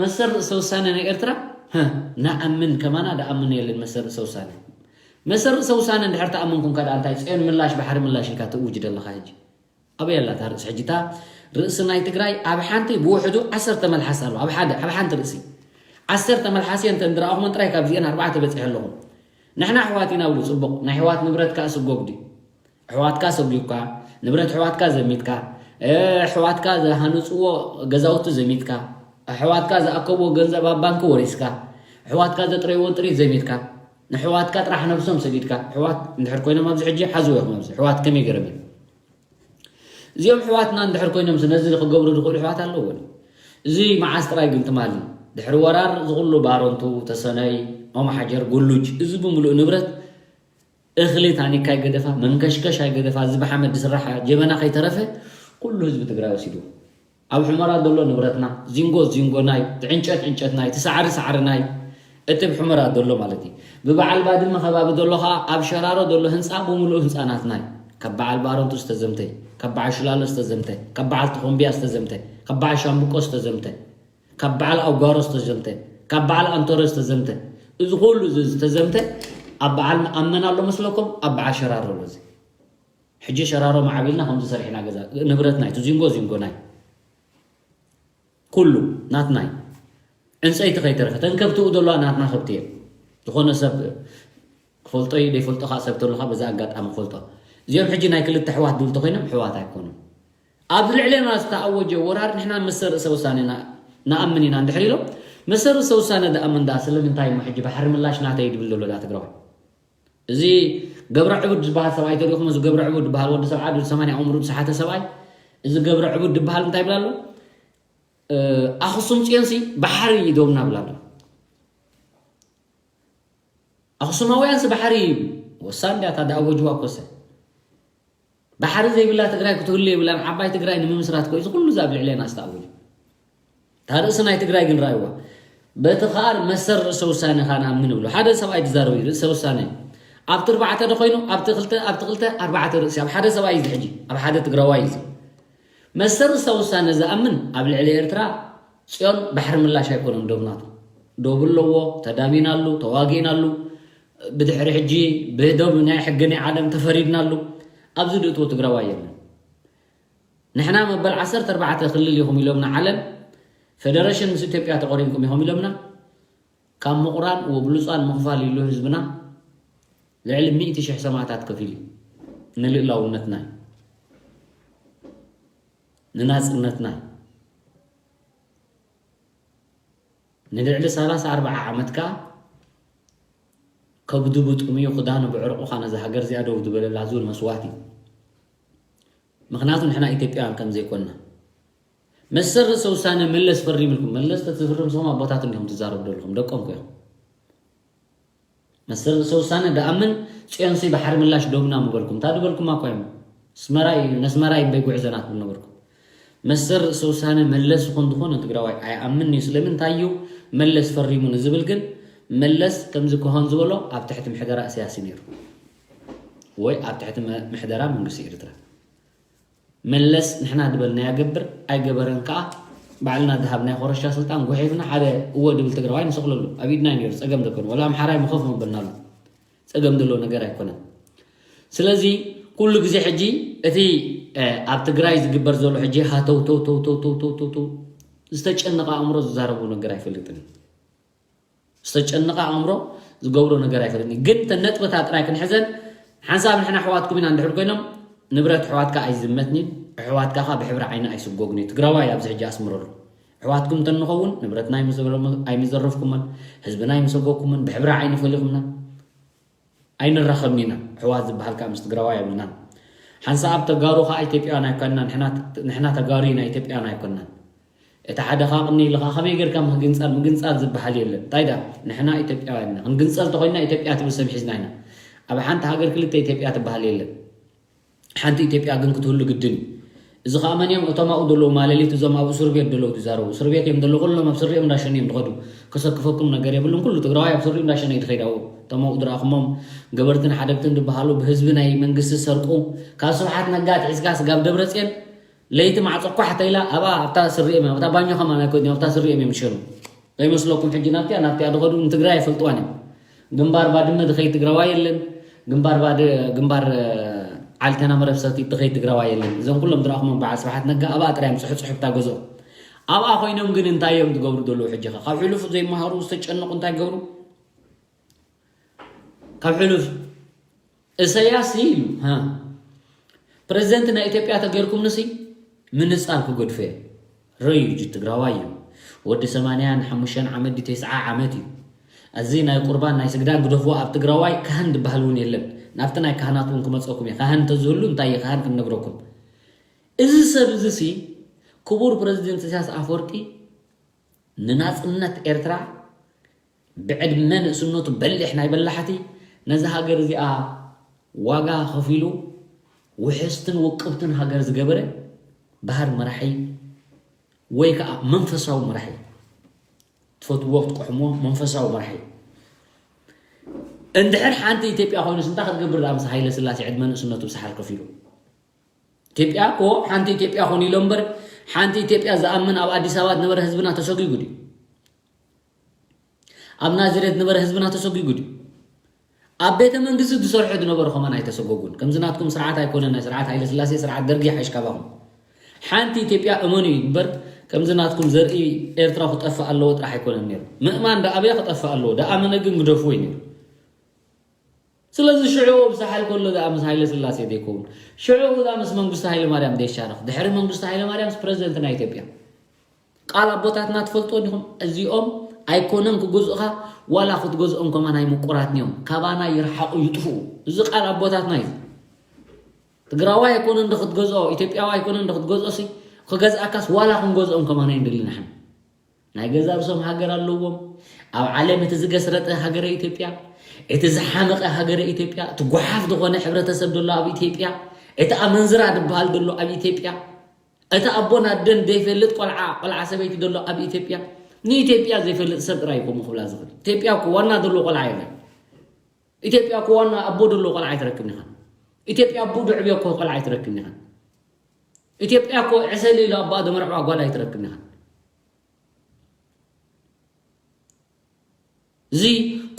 መሰል ርእሰ ውሳነ ናይ ኤርትራ ንኣምን ከማና ድኣምን የለን መሰል ርእሰ ውሳነ መሰል ርእሰ ውሳነ እንድሕር ተኣመንኩም ከዳ እንታይ ፅዮን ምላሽ ባሕሪ ምላሽ ኢልካ ትእውጅ ደለካ ሕጂ ኣበይ ኣላ እታ ርእሲ ሕጂ እታ ርእሲ ናይ ትግራይ ኣብ ሓንቲ ብውሕዱ ዓሰርተ መልሓስ ኣሎ ኣብ ሓደ ኣብ ሓንቲ ርእሲ ዓሰርተ መልሓስ እየ እንተ እንድረኣኹመን ጥራይ ካብዚአን ኣርባዕተ በፂሐ ኣለኹም ንሕና ኣሕዋት ኢና ብሉ ፅቡቕ ናይ ኣሕዋት ንብረት ከዓ ስጎግ ድዩ ኣሕዋትካ ሰጒግካ ንብረት ኣሕዋትካ ዘሚትካ ኣሕዋትካ ዝሃነፅዎ ገዛውቲ ዘሚትካ ኣሕዋትካ ዝኣከብዎ ገንዘብ ኣብ ባንኪ ወሪስካ ኣሕዋትካ ዘጥረይዎን ጥሪት ዘሚትካ ንኣሕዋትካ ጥራሕ ነብሶም ሰዲድካ ኣሕዋት እንድሕር ኮይኖም ኣብዚ ሕጂ ሓዝዎ ኢኹም ኣብዚ ኣሕዋት ከመይ ገይሮም እዮም እዚኦም ኣሕዋትና እንድሕር ኮይኖም ነዚ ክገብሩ ዝኽእሉ ኣሕዋት ኣለዎ እዚ መዓስ ጥራይ ግን ትማሊ ድሕሪ ወራር ዝኹሉ ባረንቱ ተሰነይ ኦም ሓጀር ጉሉጅ እዚ ብምሉእ ንብረት እኽሊ ታኒካ ኣይገደፋ መንከሽከሽ ኣይገደፋ እዚ ብሓመድ ዝስራሕ ጀበና ከይተረፈ ኩሉ ህዝቢ ትግራይ ወሲድዎ ኣብ ሑመራ ዘሎ ንብረትና ዚንጎ ዚንጎ ናይ ትዕንጨት ዕንጨት ናይ ትሳዕሪ ሳዕሪ ናይ እቲ ብሑመራ ዘሎ ማለት እዩ ብበዓል ባድመ ከባቢ ዘሎ ከዓ ኣብ ሸራሮ ዘሎ ህንፃ ብምሉእ ህንፃ ናትና እዩ ካብ በዓል ባረንቱ ዝተዘምተ ካብ በዓል ሽላሎ ዝተዘምተ ካብ በዓል ተኾምቢያ ዝተዘምተ ካብ በዓል ሻምብቆ ዝተዘምተ ካብ በዓል ኣውጋሮ ዝተዘምተ ካብ በዓል ኣንቶረ ዝተዘምተ እዚ ኩሉ እዚ ዝተዘምተ ኣብ በዓል ኣመና ኣሎ መስለኩም ኣብ በዓል ሸራሮ ኣሎ እዚ ሕጂ ሸራሮ ማዕቢልና ከምዚ ሰሪሕና ገዛ ንብረትና እዩ ዚንጎ ዚንጎ ናይ ኩሉ ናትና እዩ ዕንፀይቲ ከይተረፈ ተን ከብትኡ ዘለዋ ናትና ከብቲ እየን ዝኾነ ሰብ ክፈልጦ እዩ ዘይፈልጦ ከዓ ሰብ ተሉካ በዛ ኣጋጣሚ ክፈልጦ እዚኦም ሕጂ ናይ ክልተ ኣሕዋት ድብል ተኮይኖም ኣሕዋት ኣይኮኑን ኣብ ልዕሌና ዝተኣወጀ ወራር ንሕና መሰል ርእሰ ውሳኔ ንኣምን ኢና እንድሕር ኢሎም መሰል ርእሰ ውሳነ ዝኣምን ዳ ስለምንታይ እሞ ሕጂ ባሕሪ ምላሽ ናተይ ድብል ዘሎ ዳ ትግራዋይ እዚ ገብረ ዕቡድ ዝበሃል ሰብኣይ ተሪኹም እዚ ገብረ ዕቡድ ዝበሃል ወዲ ሰብ ዓዱ ሰማንያ ቁምሩ ዝሰሓተ ሰብኣይ እዚ ገብረ ዕቡድ ዝበሃል እንታይ ይብል ኣሎ ኣኽሱም ፅዮንሲ ባሕሪ ይደውና ብላ ኣሎ ኣኽሱማውያንሲ ባሕሪ እዩ ወሳን ድያ እታ ዳኣወጅዋ ኮሰ ባሕሪ ዘይብላ ትግራይ ክትህሉ የብላን ዓባይ ትግራይ ንምምስራት ኮ እዚ ኩሉ ዛብ ልዕሌና ዝተኣወጀ እታ ርእሲ ናይ ትግራይ ግን ረኣይዋ በቲ ከኣ መሰል ርእሰ ውሳነ ከኣ ንኣምን ይብሉ። ሓደ ሰብኣይ ትዛረቡ እዩ፣ ርእሰ ውሳነ። ኣብቲ ኣርባዕተ ዶ ኮይኑ፣ ኣብቲ ክልተ፣ ኣብቲ ክልተ፣ ኣርባዕተ ርእሲ፣ ኣብ ሓደ ሰብኣይ እዩ ሕጂ፣ ኣብ ሓደ ትግራዋይ እዩ። መሰል ርእሰ ውሳነ ዝኣምን ኣብ ልዕሊ ኤርትራ ጽዮን ባሕሪ ምላሽ ኣይኮነን ዶብ ናቱ። ዶብ ኣለዎ፣ ተዳሚናሉ፣ ተዋጊእናሉ። ብድሕሪ ሕጂ ብደብ ናይ ሕጊ ናይ ዓለም ተፈሪድናሉ። ኣብዚ ድእትዎ ትግራዋይ የለን። ንሕና መበል ዓሰርተ ኣርባዕተ ክልል ኢኹም ኢሎምና ዓለም፣ ፌደሬሽን ምስ ኢትዮጵያ ተቆሪንኩም ኢኹም ኢሎምና። ካብ ምቑራን ወብሉጻን ምኽፋል ኢሉ ህዝብና ልዕሊ ሚእቲ ሽሕ ሰማእታት ከፊሉ እዩ። ንልእላውነትና እዩ። ንናጽነትና እዩ። ንልዕሊ ሰላሳ ኣርባዓ ዓመት ከኣ ከብዱ ብጥሙዩ ክዳኑ ብዕርቑ ከኣ ነዛ ሃገር እዚኣ ደው ዝበለላ ዝብል መስዋእቲ እዩ። ምኽንያቱ ንሕና ኢትዮጵያውያን ከም ዘይኮንና። መሰል ርእሰ ውሳነ መለስ ፈሪምልኩም። መለስ ተትፍርም ሰም ኣቦታት እንዲኹም ትዛረቡ ዘለኹም፣ ደቆም ኮ ኢኹም። መሰል ርእሰ ውሳነ ደኣምን ጽዮንሲ ባሕሪ ምላሽ ዶብና ምበልኩም። እንታይ ድበልኩም ኣኳ እዮም? ኣስመራ እዩ፣ ነስመራ እዩ እምበይ ጉዕዘና ትብሉ ነበርኩም። መሰል ርእሰ ውሳነ መለስ ይኹን ዝኾነ ትግራዋይ ኣይኣምን እዩ። ስለምንታይ እዩ መለስ ፈሪሙ ንዝብል ግን፣ መለስ ከምዚ ከሆን ዝበሎ ኣብ ትሕቲ ምሕደራ እሰያስ እዩ ነይሩ። ወይ ኣብ ትሕቲ መ-፣ ምሕደራ መንግስቲ ኤርትራ። መለስ ንሕና ዝበልናዮ ገብር ኣይገበረን ከኣ፣ ባዕልና ዝሃብናዮ ኮረሻ ስልጣን ጉሒፍና ሓደ እወ ድብል ትግራዋይ ንሰቕለሉ። ኣብ ኢድና እዩ ነይሩ፣ ጸገም ደኮነ። ወላ ኣምሓራይ ምኸፍ መበልናሉ። ጸገም ዘሎ ነገር ኣይኮነን። ስለዚ ኩሉ ግዜ ሕጂ እቲ፣ እ፣ ኣብ ትግራይ ዝግበር ዘሎ ሕጂ ሃተው ተው ተው ተው ተው ተው ተው ዝተጨነቐ ኣእምሮ ዝዛረቡ ነገር ኣይፈልጥን። ዝተጨነቐ ኣእምሮ ዝገብሮ ነገር ኣይፈልጥን። ግን እተን ነጥብታት ጥራይ ክንሕዘን፣ ሓንሳብ ንሕና ኣሕዋትኩም ኢና እንድሕር ኮይኖም፣ ንብረት ኣሕዋትካ ኣይዝመትን'ዩ፣ ኣሕዋትካ ከኣ ብሕብሪ ዓይኒ ኣይስጎግን እዩ። ትግራዋይ ኣብዚ ሕጂ ኣስምረሉ። ኣሕዋትኩም እንተንኸውን ንብረትና ኣይምዘረም-፣ ኣይምዘረፍኩምን፣ ህዝብና ኣይምሰጎግኩምን፣ ብሕብሪ ዓይኒ ፈሊኹምና። ኣይንራኸብን ኢና። ኣሕዋት ዝበሃል ከኣ ምስ ትግራዋይ የብልናን። ሓንሳብ ተጋሩ ከኣ ኢትዮጵያውያን ኣይኮንና፣ ንሕና፣ ንሕና ተጋሩ ኢና፣ ኢትዮጵያውያን ኣይኮንናን። እቲ ሓደ ከኣ ቅኒ ኢልኻ ከመይ ጌርካ ምግንጻል፣ ምግንጻል ዝበሃል የለን። እንታይ ደኣ ንሕና ኢትዮጵያውያን ኢና። ክንግንጸል ተኾይንና ኢትዮጵያ ትብል ስም ሒዝና ኢና። ኣብ ሓንቲ ሃገር ክልተ ኢትዮጵያ ትበሃል የለን። ሓንቲ ኢትዮጵያ ግን ክትህሉ ግድን እዩ። እዚ ከኣ መን እዮም? እቶም ኣብኡ ዘለዉ ማለሊት፣ እዞም ኣብ እስር ቤት ዘለዉ ዝዛረቡ። እስር ቤት እዮም ዘለዉ፣ ኩሎም ኣብ ስሪኦም እንዳሸኑ እዮም ዝኸዱ። ከሰክፈኩም ነገር የብሉን። ኩሉ ትግራዋይ ኣብ ስሪኡ እንዳሸነ እዩ ዝኸይድ ኣብኡ። እቶም ኣብኡ ዝረኣኹሞም ገበርትን ሓደግትን ዝበሃሉ ብህዝቢ ናይ መንግስቲ ዝሰርቁ፣ ካብ ስብሓት ነጋ ኣትሒዝካ ስጋብ ደብረጽዮን ለይቲ ማዕጾ ኳሕ ተኢላ ኣብኣ ኣብታ ስሪኦም እዮም፣ ኣብታ ባኞ ከማን ኣይኮድን እዮም፣ ኣብታ ስሪኦም እዮም ዝሸኑ። ከይመስለኩም ሕጂ ናብቲኣ ናብቲኣ ዝኸዱ ንትግራይ ኣይፈልጥዋን እዮም። ግንባር ባድመ ዝኸይድ ትግራዋይ የለን። ግንባር ባድ-፣ ግንባር፣ እ፣ ዓልተና መረብ ሰቲት ዝኸይድ ትግራዋይ የለን። እዞም ኩሎም ዝረኣኹሞም በዓል ስብሓት ነጋ ኣብኣ ጥራይ እዮም ጽሑፍ ጽሑፍ እታ ገዝኦም። ኣብኣ ኮይኖም ግን እንታይ እዮም ዝገብሩ ዘለዉ? ሕጂ ኸ ካብ ሕሉፍ ዘይመሃሩ ዝተጨነቑ እንታይ ይገብሩ? ካብ ሕሉፍ እሰያስ ኢሉ፣ ሃ፣ ፕረዚደንት ናይ ኢትዮጵያ ተገይርኩም ንሲ ምንጻል ክገድፎ እየ። ረዩጅ ትግራዋይ እዩ። ወዲ ሰማንያን ሓሙሽተን ዓመት ድዩ ተስዓ ዓመት እዩ። እዚ ናይ ቁርባን ናይ ስግዳን ግደፍዎ፣ ኣብ ትግራዋይ ካህን ዝበሃል እውን የለን። ናብቲ ናይ ካህናት እውን ክመጸኩም እየ። ካህን እንተዝህሉ እንታይ እዩ ካህን ክንነግረኩም። እዚ ሰብ እዚ ሲ ክቡር ፕረዚደንት ኢሳያስ ኣፈወርቂ ንናጽነት ኤርትራ ብዕድመ ንእስነቱ በሊሕ ናይ በላሕቲ ነዚ ሃገር እዚኣ ዋጋ ከፊሉ ውሕስትን ውቅብትን ሃገር ዝገበረ ባህር መራሒ ወይ ከዓ መንፈሳዊ መራሒ ትፈትዎ ክትቆሕምዎ መንፈሳዊ መራሒ። እንድሕር ሓንቲ ኢትዮጵያ ኮይኑስ እንታይ ክትገብር ደኣ ምስ ሃይለ ስላሴ ዕድመ ንእስነቱ ብሰሓል ከፊሉ? ኢትዮጵያ እኮ ሓንቲ ኢትዮጵያ ኮን ኢሎ እምበር ሓንቲ ኢትዮጵያ ዝኣምን ኣብ ኣዲስ ኣበባ ዝነበረ ህዝብና ተሰጒጉ ድዩ? ኣብ ናዝሬት ዝነበረ ህዝብና ተሰጒጉ ድዩ? ኣብ ቤተ መንግስቲ ዝሰርሑ ዝነበሩ ከማን ኣይተሰጎጉን። ከምዚ ናትኩም ስርዓት ኣይኮነን፣ ናይ ስርዓት ሃይለ ስላሴ፣ ስርዓት ደርጊ ይሓይሽ ካባኹም። ሓንቲ ኢትዮጵያ እመኑ እዩ እምበር ከምዚ ናትኩም ዘርኢ ኤርትራ ክጠፍእ ኣለዎ ጥራሕ ኣይኮነን ነይሩ። ምእማን ደኣ ኣበየ ክጠፍእ ኣለዎ፣ ደኣ ኣመነ ግን ግደፍዎ እዩ ነይሩ። ስለዚ ሽዑ ብሳሕል ከሎ ደኣ ምስ ሃይለ ስላሴ ዘይከውን፣ ሽዑ ደኣ ምስ መንግስቱ ሃይለ ማርያም ዘይሻረኽ፣ ድሕሪ መንግስቱ ሃይለ ማርያም ምስ ፕረዚደንት ናይ ኢትዮጵያ። ቃል ኣቦታትና ትፈልጥዎ ዲኹም? እዚኦም ኣይኮነን ክገዝኡኻ፣ ዋላ ክትገዝኦም ከማን ኣይምቁራትን እዮም። ካባና ይርሓቑ ይጥፍኡ። እዚ ቃል ኣቦታትና እዩ። ትግራዋይ ኣይኮነን ዶ ክትገዝኦ፣ ኢትዮጵያዊ ኣይኮነን ዶ ክትገዝኦ ሲ፣ ክገዝኣካስ ዋላ ክንገዝኦም ከማን ኣይንደልን ንሕና። ናይ ገዛ ርእሶም ሃገር ኣለዎም። ኣብ ዓለም እቲ ዝገስረጠ ሃገረ ኢትዮጵያ፣ እቲ ዝሓመቐ ሃገረ ኢትዮጵያ፣ እቲ ጓሓፍ ዝኾነ ሕብረተሰብ ዘሎ ኣብ ኢትዮጵያ፣ እቲ ኣመንዝራ ዝበሃል ዘሎ ኣብ ኢትዮጵያ፣ እቲ ኣቦን ኣደን ዘይፈልጥ ቆልዓ፣ ቆልዓ ሰበይቲ ዘሎ ኣብ ኢትዮጵያ፣ ንኢትዮጵያ ዘይፈልጥ ሰብ ጥራይ እዩ ከምኡ ክብላ ዝኽእል። ኢትዮጵያ እኮ ዋና ዘለዎ ቆልዓ የለን። ኢትዮጵያ እኮ ዋና ኣቦ ዘለዎ ቆልዓ ኣይትረክብን ኢኻ። ኢትዮጵያ ኣቦ ድዕብዮ እኮ ቆልዓ ኣይትረክብን ኢኻ። ኢትዮጵያ እኮ ዕሰል ኢሉ ኣቦኣ ዘመርዕዋ ጓል ኣይትረክብን ኢኻ። እዚ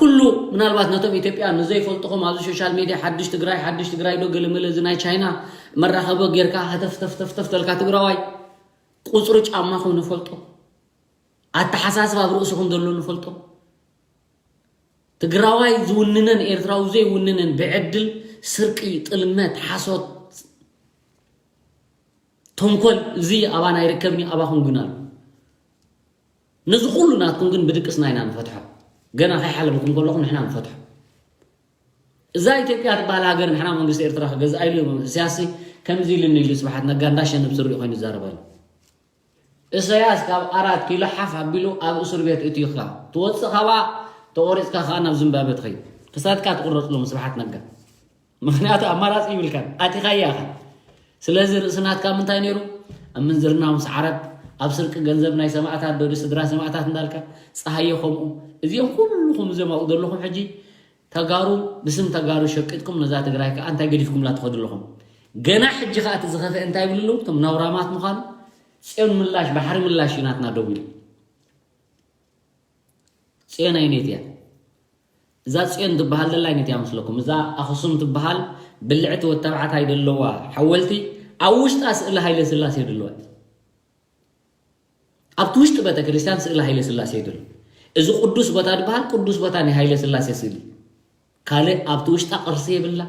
ኩሉ ምናልባት ነቶም ኢትዮጵያ ንዘይፈልጥኹም ኣብዚ ሶሻል ሜድያ ሓድሽ ትግራይ ሓድሽ ትግራይ ዶ ገለመለ እዚ ናይ ቻይና መራኸቢ ጌርካ ሃተፍተፍተፍተፍ ተልካ ትግራዋይ ቁፅሪ ጫማኹም ንፈልጦ፣ ኣተሓሳስባ ኣብ ርእስኹም ዘሎ ንፈልጦ። ትግራዋይ ዝውንነን ኤርትራዊ ዘይውንነን ብዕድል ስርቂ፣ ጥልመት፣ ሓሶት፣ ተንኮል እዚ ኣባና ኣይርከብን እዩ፣ ኣባኹም ግን ኣሎ። ነዚ ኩሉ ናትኩም ግን ብድቅስና ኢና ንፈትሖ። ገና ከይሓለብኩም ከለኹም ንሕና ንፈትሖ። እዛ ኢትዮጵያ ትበሃል ሃገር ንሕና መንግስቲ ኤርትራ ክገዝኣ ኢሉ እዩ። ኢሳያስ ከምዚ ኢሉኒ ኢሉ ስብሓት ነጋ እንዳሸንብ ስሪኡ ኮይኑ ይዛረብ ኣሎ። ኢሳያስ ካብ ኣራት ኪሎ ሓፍ ኣቢሉ ኣብ እስር ቤት እትዩካ ትወፅእ ካባ ተቆሪፅካ ከዓ ናብ ዝምባበ ትኸይድ። ክሳድካ ትቁረፅ ሎም ስብሓት ነጋ። ምክንያቱ ኣማራፂ ይብልካን ኣቲኻያ ኢኻ። ስለዚ ርእሲ ናትካ ምንታይ ነይሩ? ኣብ ምንዝርና ምስ ዓረብ፣ ኣብ ስርቂ ገንዘብ ናይ ሰማእታት ዶ ስድራ ሰማእታት እንዳልካ ፀሃየ ከምኡ። እዚኦም ኩልኹም እዞም ኣብኡ ዘለኹም ሕጂ ተጋሩ ብስም ተጋሩ ሸቂጥኩም ነዛ ትግራይ ከዓ እንታይ ገዲፍኩምላ ትኸዱ ኣለኹም? ገና ሕጂ ከዓ እቲ ዝኸፍአ እንታይ ይብሉ ኣለዉ? እቶም ናውራማት ምዃኑ ፅዮን ምላሽ ባሕሪ ምላሽ እዩ ናትና ደው ኢሉ። ፅዮን ኣይነት እያ። እዛ ፅዮን ትበሃል ዘላ ኣይነት እያ መስለኩም? እዛ ኣኽሱም ትበሃል ብልዕቲ ወተባዕታይ ዘለዋ ሓወልቲ ኣብ ውሽጣ ስእሊ ሃይለ ስላሴ ዘለዋ እያ። ኣብቲ ውሽጢ ቤተክርስትያን ስእሊ ሃይለ ስላሴ ይድል። እዚ ቅዱስ ቦታ ዝበሃል ቅዱስ ቦታ ናይ ሃይለ ስላሴ ስእሊ። ካልእ ኣብቲ ውሽጣ ቅርሲ የብላ፣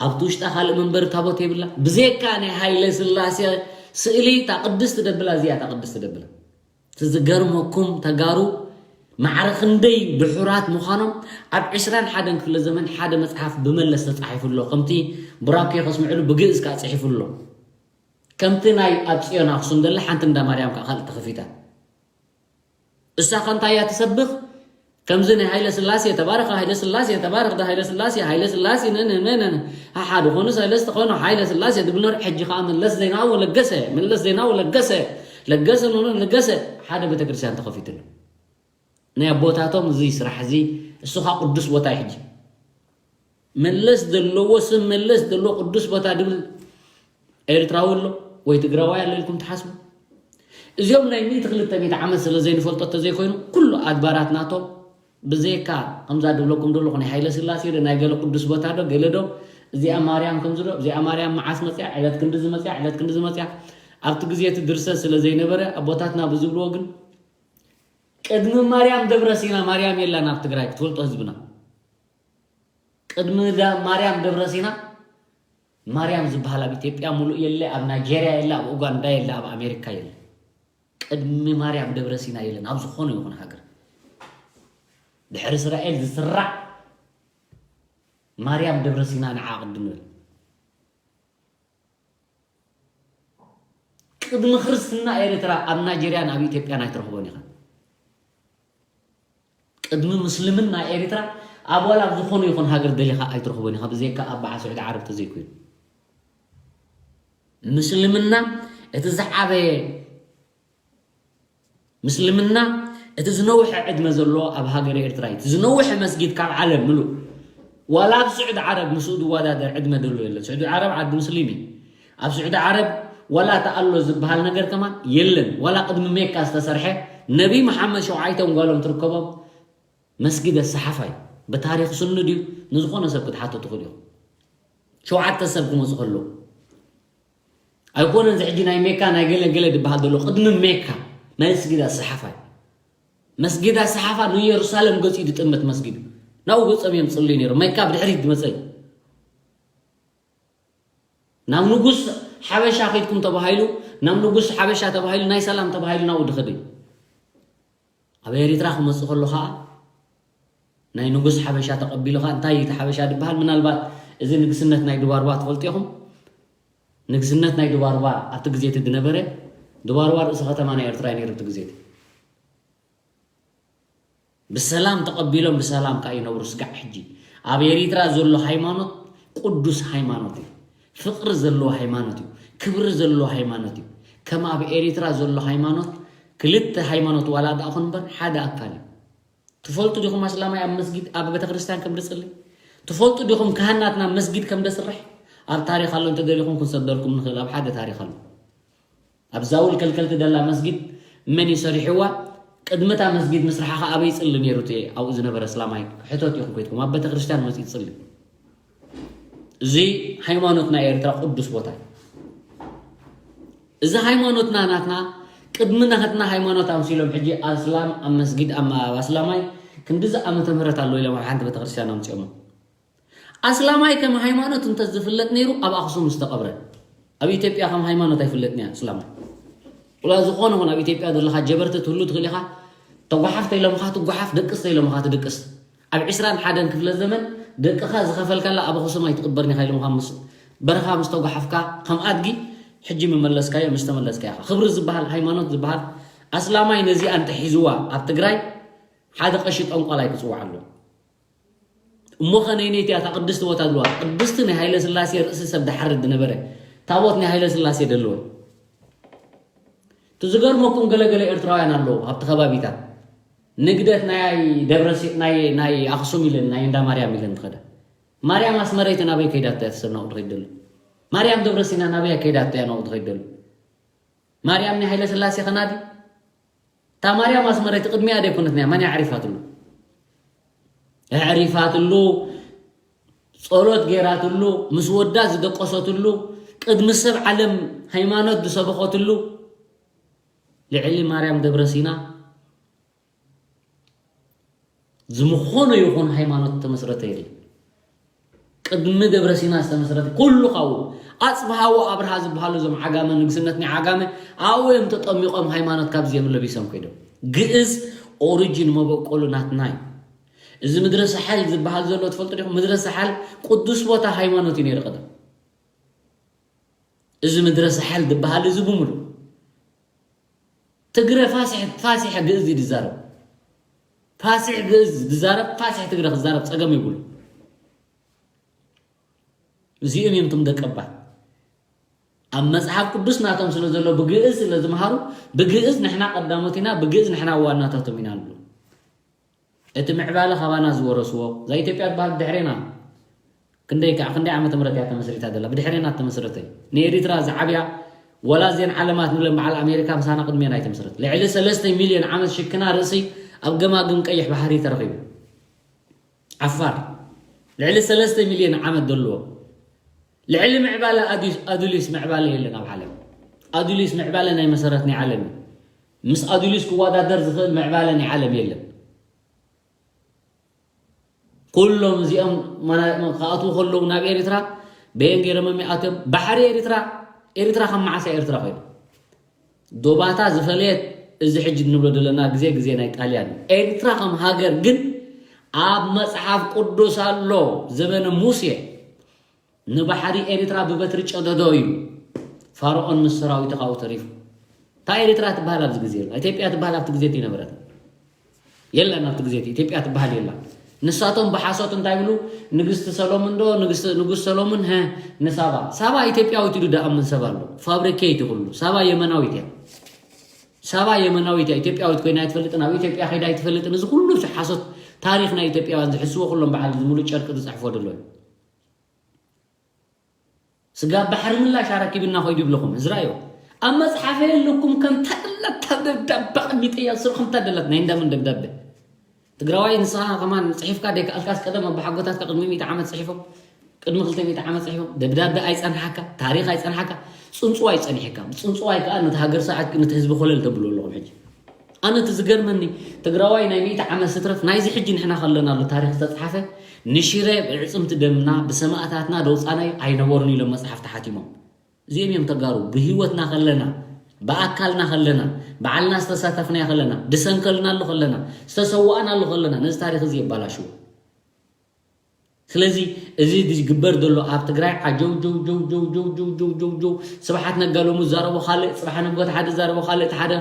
ኣብቲ ውሽጣ ካልእ መንበሪ ታቦት የብላ። ብዘይካ ናይ ሃይለ ስላሴ ስእሊ እታ ቅድስቲ ደብላ እዚኣ እታ ቅድስቲ ደብላ። እቲ ዝገርመኩም ተጋሩ ማዕረ ክንደይ ድሑራት ምዃኖም ኣብ ዕስራን ሓደን ክፍለ ዘመን ሓደ መጽሓፍ ብመለስ ተጻሒፉ ኣሎ። ከምቲ ቡራኬ ከስምዕሉ ብግእዝ ከዓ ጽሒፉ ኣሎ። ከምቲ ናይ ኣብ ጽዮን ኣኽሱም ዘላ ሓንቲ እንዳ ማርያም ከዓ ካልእ ተኸፊታ። እሳ ከ እንታይ እያ ትሰብኽ? ከምዚ ናይ ሃይለ ስላሴ ተባረኸ፣ ሃይለ ስላሴ ተባረኽ፣ ዳ ሃይለ ስላሴ፣ ሃይለ ስላሴ፣ ነ፣ ነ፣ ነ፣ ነ፣ ነ። ሓሓደ ኾኑ፣ ሰለስተ ኾኑ፣ ሃይለ ስላሴ ትብል ነር፣ ሕጂ ኸዓ መለስ ዜናዊ ለገሰ፣ መለስ ዜናዊ ለገሰ፣ ለገሰ፣ ኖ፣ ኖ፣ ለገሰ፣ ሓደ ቤተክርስትያን ተኸፊትሉ። ናይ ኣቦታቶም እዚ ስራሕ እዚ፣ እሱ ኸዓ ቅዱስ ቦታ እዩ ሕጂ። መለስ ዘለዎ ስም መለስ ዘለዎ ቅዱስ ቦታ ድብል ኤርትራዊ ኣሎ ወይ ትግራዋይ ኣሎ ኢልኩም ትሓስቡ? እዚኦም ናይ ሚእቲ ክልተ ሚእቲ ዓመት ስለ ዘይንፈልጦ ተዘይኮይኑ፣ ኩሉ ኣድባራት ናቶም ብዘይካ ከምዛ ድብለኩም ዘለኹ ናይ ሃይለ ስላሴ ዶ ናይ ገለ ቅዱስ ቦታ ዶ ገለ ዶ፣ እዚኣ ማርያም ከምዚ ዶ፣ እዚኣ ማርያም መዓስ መጽያ፣ ዕለት ክንዲ ዝመጽያ፣ ዕለት ክንዲ ዝመጽያ፣ ኣብቲ ግዜ እቲ ድርሰት ስለ ዘይነበረ ኣቦታትና ብዝብልዎ ግን ቅድሚ ማርያም ደብረ ሲና ማርያም የላን ኣብ ትግራይ ክትፈልጦ ህዝብና። ቅድሚ ዳ-፣ ማርያም ደብረ ሲና ማርያም ዝበሃል ኣብ ኢትዮጵያ ሙሉእ የለ፣ ኣብ ናይጄርያ የለ፣ ኣብ ኡጋንዳ የለ፣ ኣብ ኣሜሪካ የለ። ቅድሚ ማርያም ደብረ ሲና የለን ኣብ ዝኾነ ይኹን ሃገር። ድሕሪ እስራኤል ዝስራዕ ማርያም ደብረ ሲና ንዓ ቅድም ንብል። ቅድሚ ክርስትና ኤርትራ ኣብ ናይጄርያን ኣብ ኢትዮጵያን ኣይትረኽቦን ኢኻ። ቅድሚ ምስልምና ኤርትራ ኣብ ዋላ ኣብ ዝኾነ ይኹን ሃገር ደሊኻ ኣይትረኽቦን ኢኻ፣ ብዘይካ ኣብ በዓል ስዑዲ ዓረብ ተዘይኮይኑ። ምስልምና እቲ ዝዓበየ፣ ምስልምና እቲ ዝነውሐ ዕድመ ዘለዎ ኣብ ሃገር ኤርትራ እዩ። እቲ ዝነውሐ መስጊድ ካብ ዓለም ምሉእ፣ ዋላ ኣብ ስዑዲ ዓረብ ምስኡ ዝወዳደር ዕድመ ደሎ የለን። ስዑዲ ዓረብ ዓዲ ሙስሊም እዩ። ኣብ ስዑዲ ዓረብ ዋላ እቲ ኣሎ ዝበሃል ነገር ከማን የለን። ዋላ ቅድሚ ሜካ ዝተሰርሐ ነቢ መሓመድ ሸውዓይተን ጓሎም ትርከቦም መስጊድ ኣሰሓፋ እዩ። ብታሪኽ ስኑ ድዩ? ንዝኾነ ሰብ ክትሓቶ ትኽእሉ ኢኹም። ሸውዓተ ሰብ ክመፁ ከለዉ ኣይኮነን። እዚ ሕጂ ናይ ሜካ ናይ ገለ ገለ ዝበሃል ዘሎ ቅድሚ ሜካ ናይ መስጊድ ኣሰሓፋ እዩ። መስጊድ ኣሰሓፋ ንኢየሩሳሌም ገፂኡ ዝጥምት መስጊድ እዩ። ናብኡ ገፆም እዮም ዝፅልዩ ነይሮም። ሜካ ብድሕሪት ዝመፀ እዩ። ናብ ንጉስ ሓበሻ ከይድኩም ተባሂሉ፣ ናብ ንጉስ ሓበሻ ተባሂሉ፣ ናይ ሰላም ተባሂሉ ናብኡ ዝኸደ እዩ። ኣብ ኤሪትራ ክመፅእ ከሎ ከዓ ናይ ንጉስ ሓበሻ ተቐቢሉ ከዓ እንታይ እዩ እቲ ሓበሻ ዝበሃል? ምናልባት እዚ ንግስነት ናይ ድባርባ ትፈልጡ ኢኹም? ንግስነት ናይ ድባርባ ኣብቲ ግዜ እቲ ዝነበረ፣ ድባርባ ርእሲ ከተማ ናይ ኤርትራ እዩ ነይሩ ኣብቲ ግዜ እቲ። ብሰላም ተቐቢሎም ብሰላም ከዓ ይነብሩ ስጋዕ ሕጂ። ኣብ ኤሪትራ ዘሎ ሃይማኖት ቅዱስ ሃይማኖት እዩ። ፍቕሪ ዘለዎ ሃይማኖት እዩ። ክብሪ ዘለዎ ሃይማኖት እዩ። ከም ኣብ ኤሪትራ ዘሎ ሃይማኖት ክልተ ሃይማኖት ዋላ ደኣ ኹን እምበር ሓደ ኣካል እዩ። ትፈልጡ ዲኹም ኣስላማይ ኣብ መስጊድ ኣብ ቤተክርስትያን ከም ድጽሊ? ትፈልጡ ዲኹም ካህናትና መስጊድ ከም ደስርሕ? ኣብ ታሪኽ ኣሎ እንተደሊኹም ክንሰደልኩም ንኽእል ኣብ ሓደ ታሪኽ ኣሎ። ኣብ ዛውል ከልከልቲ ደላ መስጊድ መን እዩ ሰሪሕዋ? ቅድምታ መስጊድ ምስራሕ ከ ኣበይ ይጽሊ ነይሩ እቲ ኣብኡ ዝነበረ ኣስላማይ? ሕተት ኢኹም ከይድኩም ኣብ ቤተክርስትያን መጽኡ ይጽሊ። እዚ ሃይማኖትና ኤርትራ ቅዱስ ቦታ እዩ። እዚ ሃይማኖትና ናትና ቅድሚ ናትና ሃይማኖት ኣምሲሎም ሕጂ ኣስላም ኣብ መስጊድ ኣብ ኣስላማይ ክንድዚ ዓመተ ምህረት ኣሎ ኢሎም ኣብ ሓንቲ ቤተክርስትያን ኣምፅኦሞ። ኣስላማይ ከም ሃይማኖት እንተ ዝፍለጥ ነይሩ ኣብ ኣክሱም ዝተቐብረ። ኣብ ኢትዮጵያ ከም ሃይማኖት ኣይፍለጥን እያ ኣስላማይ። ላ ዝኾነ ኹን ኣብ ኢትዮጵያ ዘለኻ ጀበርቲ ትህሉ ትኽእል ኢኻ። ተጓሓፍ ተይሎምኻ ትጓሓፍ፣ ደቅስ ተይሎምኻ ትድቅስ። ኣብ ዕስራን ሓደን ክፍለ ዘመን ደቅኻ ዝኸፈልካላ ኣብ ኣኽሱም ኣይትቕበርን ኢኻ ኢሎምኻ። ምስ በረኻ ምስ ተጓሓፍካ ከም ኣድጊ ሕጂ ምመለስካዮ ምስ ተመለስካ ኢኻ። ክብሪ ዝበሃል ሃይማኖት ዝበሃል ኣስላማይ ነዚኣ እንተሒዝዋ ኣብ ትግራይ ሓደ ቀሺ ጠንቋላይ ክፅዋዕ ኣሎ። እሞ ኸነይነይቲ እታ ቅድስቲ ቦታ ዝብልዋ ቅድስቲ ናይ ሃይለ ስላሴ ርእሲ ሰብ ድሓርድ ዝነበረ ታቦት ናይ ሃይለ ስላሴ ደለወ። እቲ ዝገርመኩም ገለገለ ኤርትራውያን ኣለዉ ኣብቲ ከባቢታት ንግደት ናይ ደብረ ሲ- ናይ ናይ ኣኽሱም ኢለን ናይ እንዳ ማርያም ኢለን ትኸዳ። ማርያም ኣስመረይቲ ናበይ ከይዳቶ እያ ተሰብ ናብኡ ትኸይድ ደሎ? ማርያም ደብረ ሲና ናበይ ከይዳቶ እያ ናብኡ ትኸይድ ደሎ? ማርያም ናይ ሃይለ ስላሴ ኸናዲ እታ ማርያም ኣስመረይቲ ቅድሚያ ደይኮነት ናይ መን ኣዕሪፋትሉ? ኣዕሪፋትሉ፣ ጸሎት ገይራትሉ፣ ምስ ወዳ ዝደቆሰትሉ፣ ቅድሚ ሰብ ዓለም ሃይማኖት ዝሰበኸትሉ ልዕሊ ማርያም ደብረ ሲና ዝምኾነ ይኹን ሃይማኖት ተመስረተ የለን። ቅድሚ ደብረ ሲና ዝተመስረተ ኩሉ ካብኡ ኣፅብሃዎ ኣብርሃ ዝበሃሉ እዞም ዓጋመ ንግስነት ናይ ዓጋመ ኣብኡ እዮም ተጠሚቖም ሃይማኖት ካብዚ እዮም ለቢሶም ከይዶም። ግእዝ ኦሪጂን መበቆሉ ናትና እዩ። እዚ ምድረ ሳሕል ዝበሃል ዘሎ ትፈልጡ ዲኹም? ምድረ ሳሕል ቅዱስ ቦታ ሃይማኖት እዩ ነይሩ ቀደም። እዚ ምድረ ሳሕል ዝበሃል እዚ ብምሉ ትግረ ፋሲሕ ፋሲሕ ግእዝ እዩ ዝዛረብ። ፋሲሕ ግእዝ ዝዛረብ ፋሲሕ ትግረ ክዛረብ ፀገም ይብሉ። እዚኦም እዮም እቶም ደቀባት ኣብ መፅሓፍ ቅዱስ ናቶም ስለ ዘሎ ብግእዝ ስለ ዝምሃሩ ብግእዝ ንሕና ቀዳሞት ኢና፣ ብግእዝ ንሕና ዋናታቶም ኢና ንብሉ። እቲ ምዕባለ ካባና ዝወረስዎ እዛ ኢትዮጵያ ትበሃል ብድሕሬና ክንደይ ከዓ ክንደይ ዓመተ ምህረት እያ ተመስሪታ ዘላ ብድሕሬና ተመስረተ። ንኤሪትራ ዝዓብያ ወላ እዚአን ዓለማት ንብለን በዓል ኣሜሪካ ምሳና ቅድሜና ኣይተመስረት። ልዕሊ ሰለስተ ሚልዮን ዓመት ሽክና ርእሲ ኣብ ገማግም ቀይሕ ባሕሪ ተረኺቡ። ዓፋር ልዕሊ ሰለስተ ሚልዮን ዓመት ዘለዎ ልዕሊ ምዕባለ ኣዱስ- ኣዱሊስ ምዕባለ የለን ኣብ ዓለም። ኣዱሊስ ምዕባለ ናይ መሰረት ናይ ዓለም እዩ። ምስ ኣዱሊስ ክወዳደር ዝኽእል ምዕባለ ናይ ዓለም የለን። ኩሎም እዚኦም መና- ክኣትዉ ከለዉ ናብ ኤርትራ በየን ገይሮም እዮም ይኣትዮም? ባሕሪ ኤርትራ። ኤርትራ ከም መዓስ እያ ኤርትራ ኮይና? ዶባታ ዝፈለየት እዚ ሕጂ እንብሎ ዘለና ግዜ ግዜ ናይ ጣልያን እዩ። ኤርትራ ከም ሃገር ግን ኣብ መጽሓፍ ቅዱስ ኣሎ። ዘበነ ሙሴ ንባሕሪ ኤርትራ ብበትሪ ጨደዶ እዩ። ፋርኦን ምስ ሰራዊቱ ካብኡ ተሪፉ። እታ ኤርትራ ትበሃል ኣብዚ ግዜ የላ። ኢትዮጵያ ትበሃል ኣብቲ ግዜ እቲ ነበረት የላን። ኣብቲ ግዜ እቲ ኢትዮጵያ ትበሃል የላ። ንሳቶም ብሓሶት እንታይ ይብሉ? ንግስቲ ሰሎሙን ዶ ንግስቲ ንጉስ ሰሎሙን ሀ ንሳባ ሳባ ኢትዮጵያዊት ኢሉ ደኣምን ሰብ ኣሎ። ፋብሪኬት ይኹሉ ሳባ የመናዊት እያ። ሳባ የመናዊት እያ። ኢትዮጵያዊት ኮይና ኣይትፈልጥን። ኣብ ኢትዮጵያ ከይዳ ኣይትፈልጥን። እዚ ኩሉ ሓሶት ታሪኽ ናይ ኢትዮጵያውያን ዝሕስዎ ኩሎም በዓል እዚ ሙሉእ ጨርቂ ዝፅሕፎ ደሎ እዩ። ስጋ ባሕሪ ምላሽ ኣረኪብና ኮይዱ ይብለኹም እዝራዮ ኣብ መጽሓፈ የለኩም። ከምታ ደላታ ደብዳባ ቅሚጠያ ስር ከምታ ደላት ናይ እንዳምን ደብዳበ ትግራዋይ ንስኻ ከማን ጽሒፍካ ደይከኣልካስ ቀደም ኣባሓጎታትካ ቅድሚ ሚእቲ ዓመት ጽሒፎም ቅድሚ ክልተ ሚእቲ ዓመት ጽሒፎም ደብዳበ ኣይጸንሓካ ታሪኽ ኣይጸንሓካ ጽንጽዋይ ጸኒሕካ ጽንጽዋይ ከኣ ነቲ ሃገር ሰዓት ነቲ ህዝቢ ኮለል ተብሉ ኣለኹም ሕጂ ኣነ እቲ ዝገርመኒ ትግራዋይ ናይ ሚእቲ ዓመት ስትረፍ ናይዚ ሕጂ ንሕና ከለናሉ ታሪኽ ዝተፅሓፈ ንሽረ ብዕፅምቲ ደምና ብሰማእታትና ደውፃናይ ኣይነበሩን ኢሎም መፅሓፍ ተሓቲሞም እዚኦም እዮም ተጋሩ ብህይወትና ከለና ብኣካልና ከለና በዓልና ዝተሳተፍናዮ ከለና ድሰንከልናሉ ከለና ዝተሰዋእናሉ ከለና ነዚ ታሪኽ እዚ የባላሽዎ ስለዚ እዚ ዝግበር ዘሎ ኣብ ትግራይ ዓጀው ጀው ጀው ጀው ጀው ጀው ጀው ጀው ስብሓት ነጋ ሎሚ ዝዛረቦ ካልእ ፅባሕ ነጎት ሓደ ዝዛረቦ ካልእ እቲ ሓደ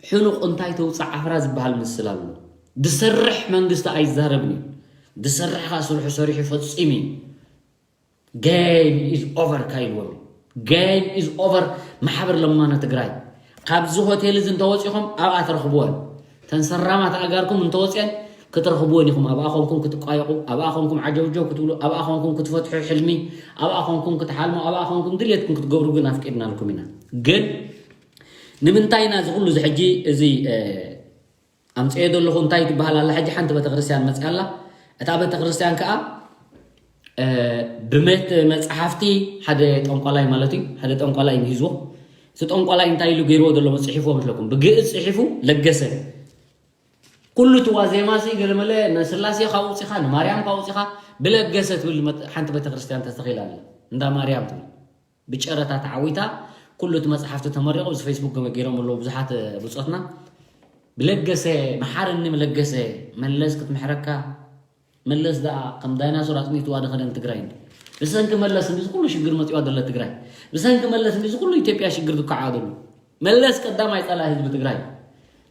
ሕኑቕ እንታይ ተውፅእ ዓፍራ ዝበሃል ምስል ኣሎ ዝሰርሕ መንግስቲ ኣይዛረብን እዩ ዝሰርሕ ከዓ ስርሑ ሰሪሑ ፈፂሙ እዩ game is over ካይልዎም game is over ማሕበር ለማነ ትግራይ ካብዚ ሆቴል እዚ እንተወፂኹም ኣብኣ ትረኽብወን። ተን ሰራማት ኣጋርኩም እንተወፅአን ክትረኽብወን ኢኹም። ኣብኣ ኾንኩም ክትቋየቑ፣ ኣብኣ ኾንኩም ዓጀውጀው ክትብሉ፣ ኣብኣ ኾንኩም ክትፈትሑ ሕልሚ፣ ኣብኣ ኾንኩም ክትሓልሙ፣ ኣብኣ ኾንኩም ድሌትኩም ክትገብሩ ግን ኣፍቂድናልኩም ኢና። ግን ንምንታይ ኢና እዚ ኩሉ እዚ ሕጂ እዚ ኣምፅኤ ዘለኹ እንታይ ትበሃል ኣላ? ሕጂ ሓንቲ ቤተክርስትያን መፅያ ኣላ። እታ ቤተክርስትያን ከዓ ብመት መፅሓፍቲ ሓደ ጠንቋላይ ማለት እዩ፣ ሓደ ጠንቋላይ ምሂዝዎ። እቲ ጠንቋላይ እንታይ ኢሉ ገይርዎ ዘሎ መፅሒፍዎ መስለኩም? ብግእዝ ፅሒፉ ለገሰ። ኩሉ እቲ ዋዜማ ሲ ገለመለ ንስላሴ ካብ ውፅኻ ንማርያም ካብ ውፅኻ ብለገሰ ትብል ሓንቲ ቤተክርስትያን ተስተኺላ ኣላ። እንዳ ማርያም ትብል ብጨረታ ተዓዊታ። ኩሉ እቲ መፅሓፍቲ ተመሪቑ ኣብዚ ፌስቡክ ገይሮም ኣለዉ ብዙሓት ብፆትና። ብለገሰ መሓርኒ፣ ብለገሰ መለስ ክትምሕረካ። መለስ ደኣ ከም ዳይናሶር ኣፅኒትዋ ድኸደን ትግራይ እንዲ። ብሰንኪ መለስ እንዲ ዝኩሉ ሽግር መፂዋ ደለ ትግራይ። ብሰንኪ መለስ እንዲ ዝኩሉ ኢትዮጵያ ሽግር ዝከዓ ደሉ። መለስ ቀዳማይ ፀላኢ ህዝቢ ትግራይ።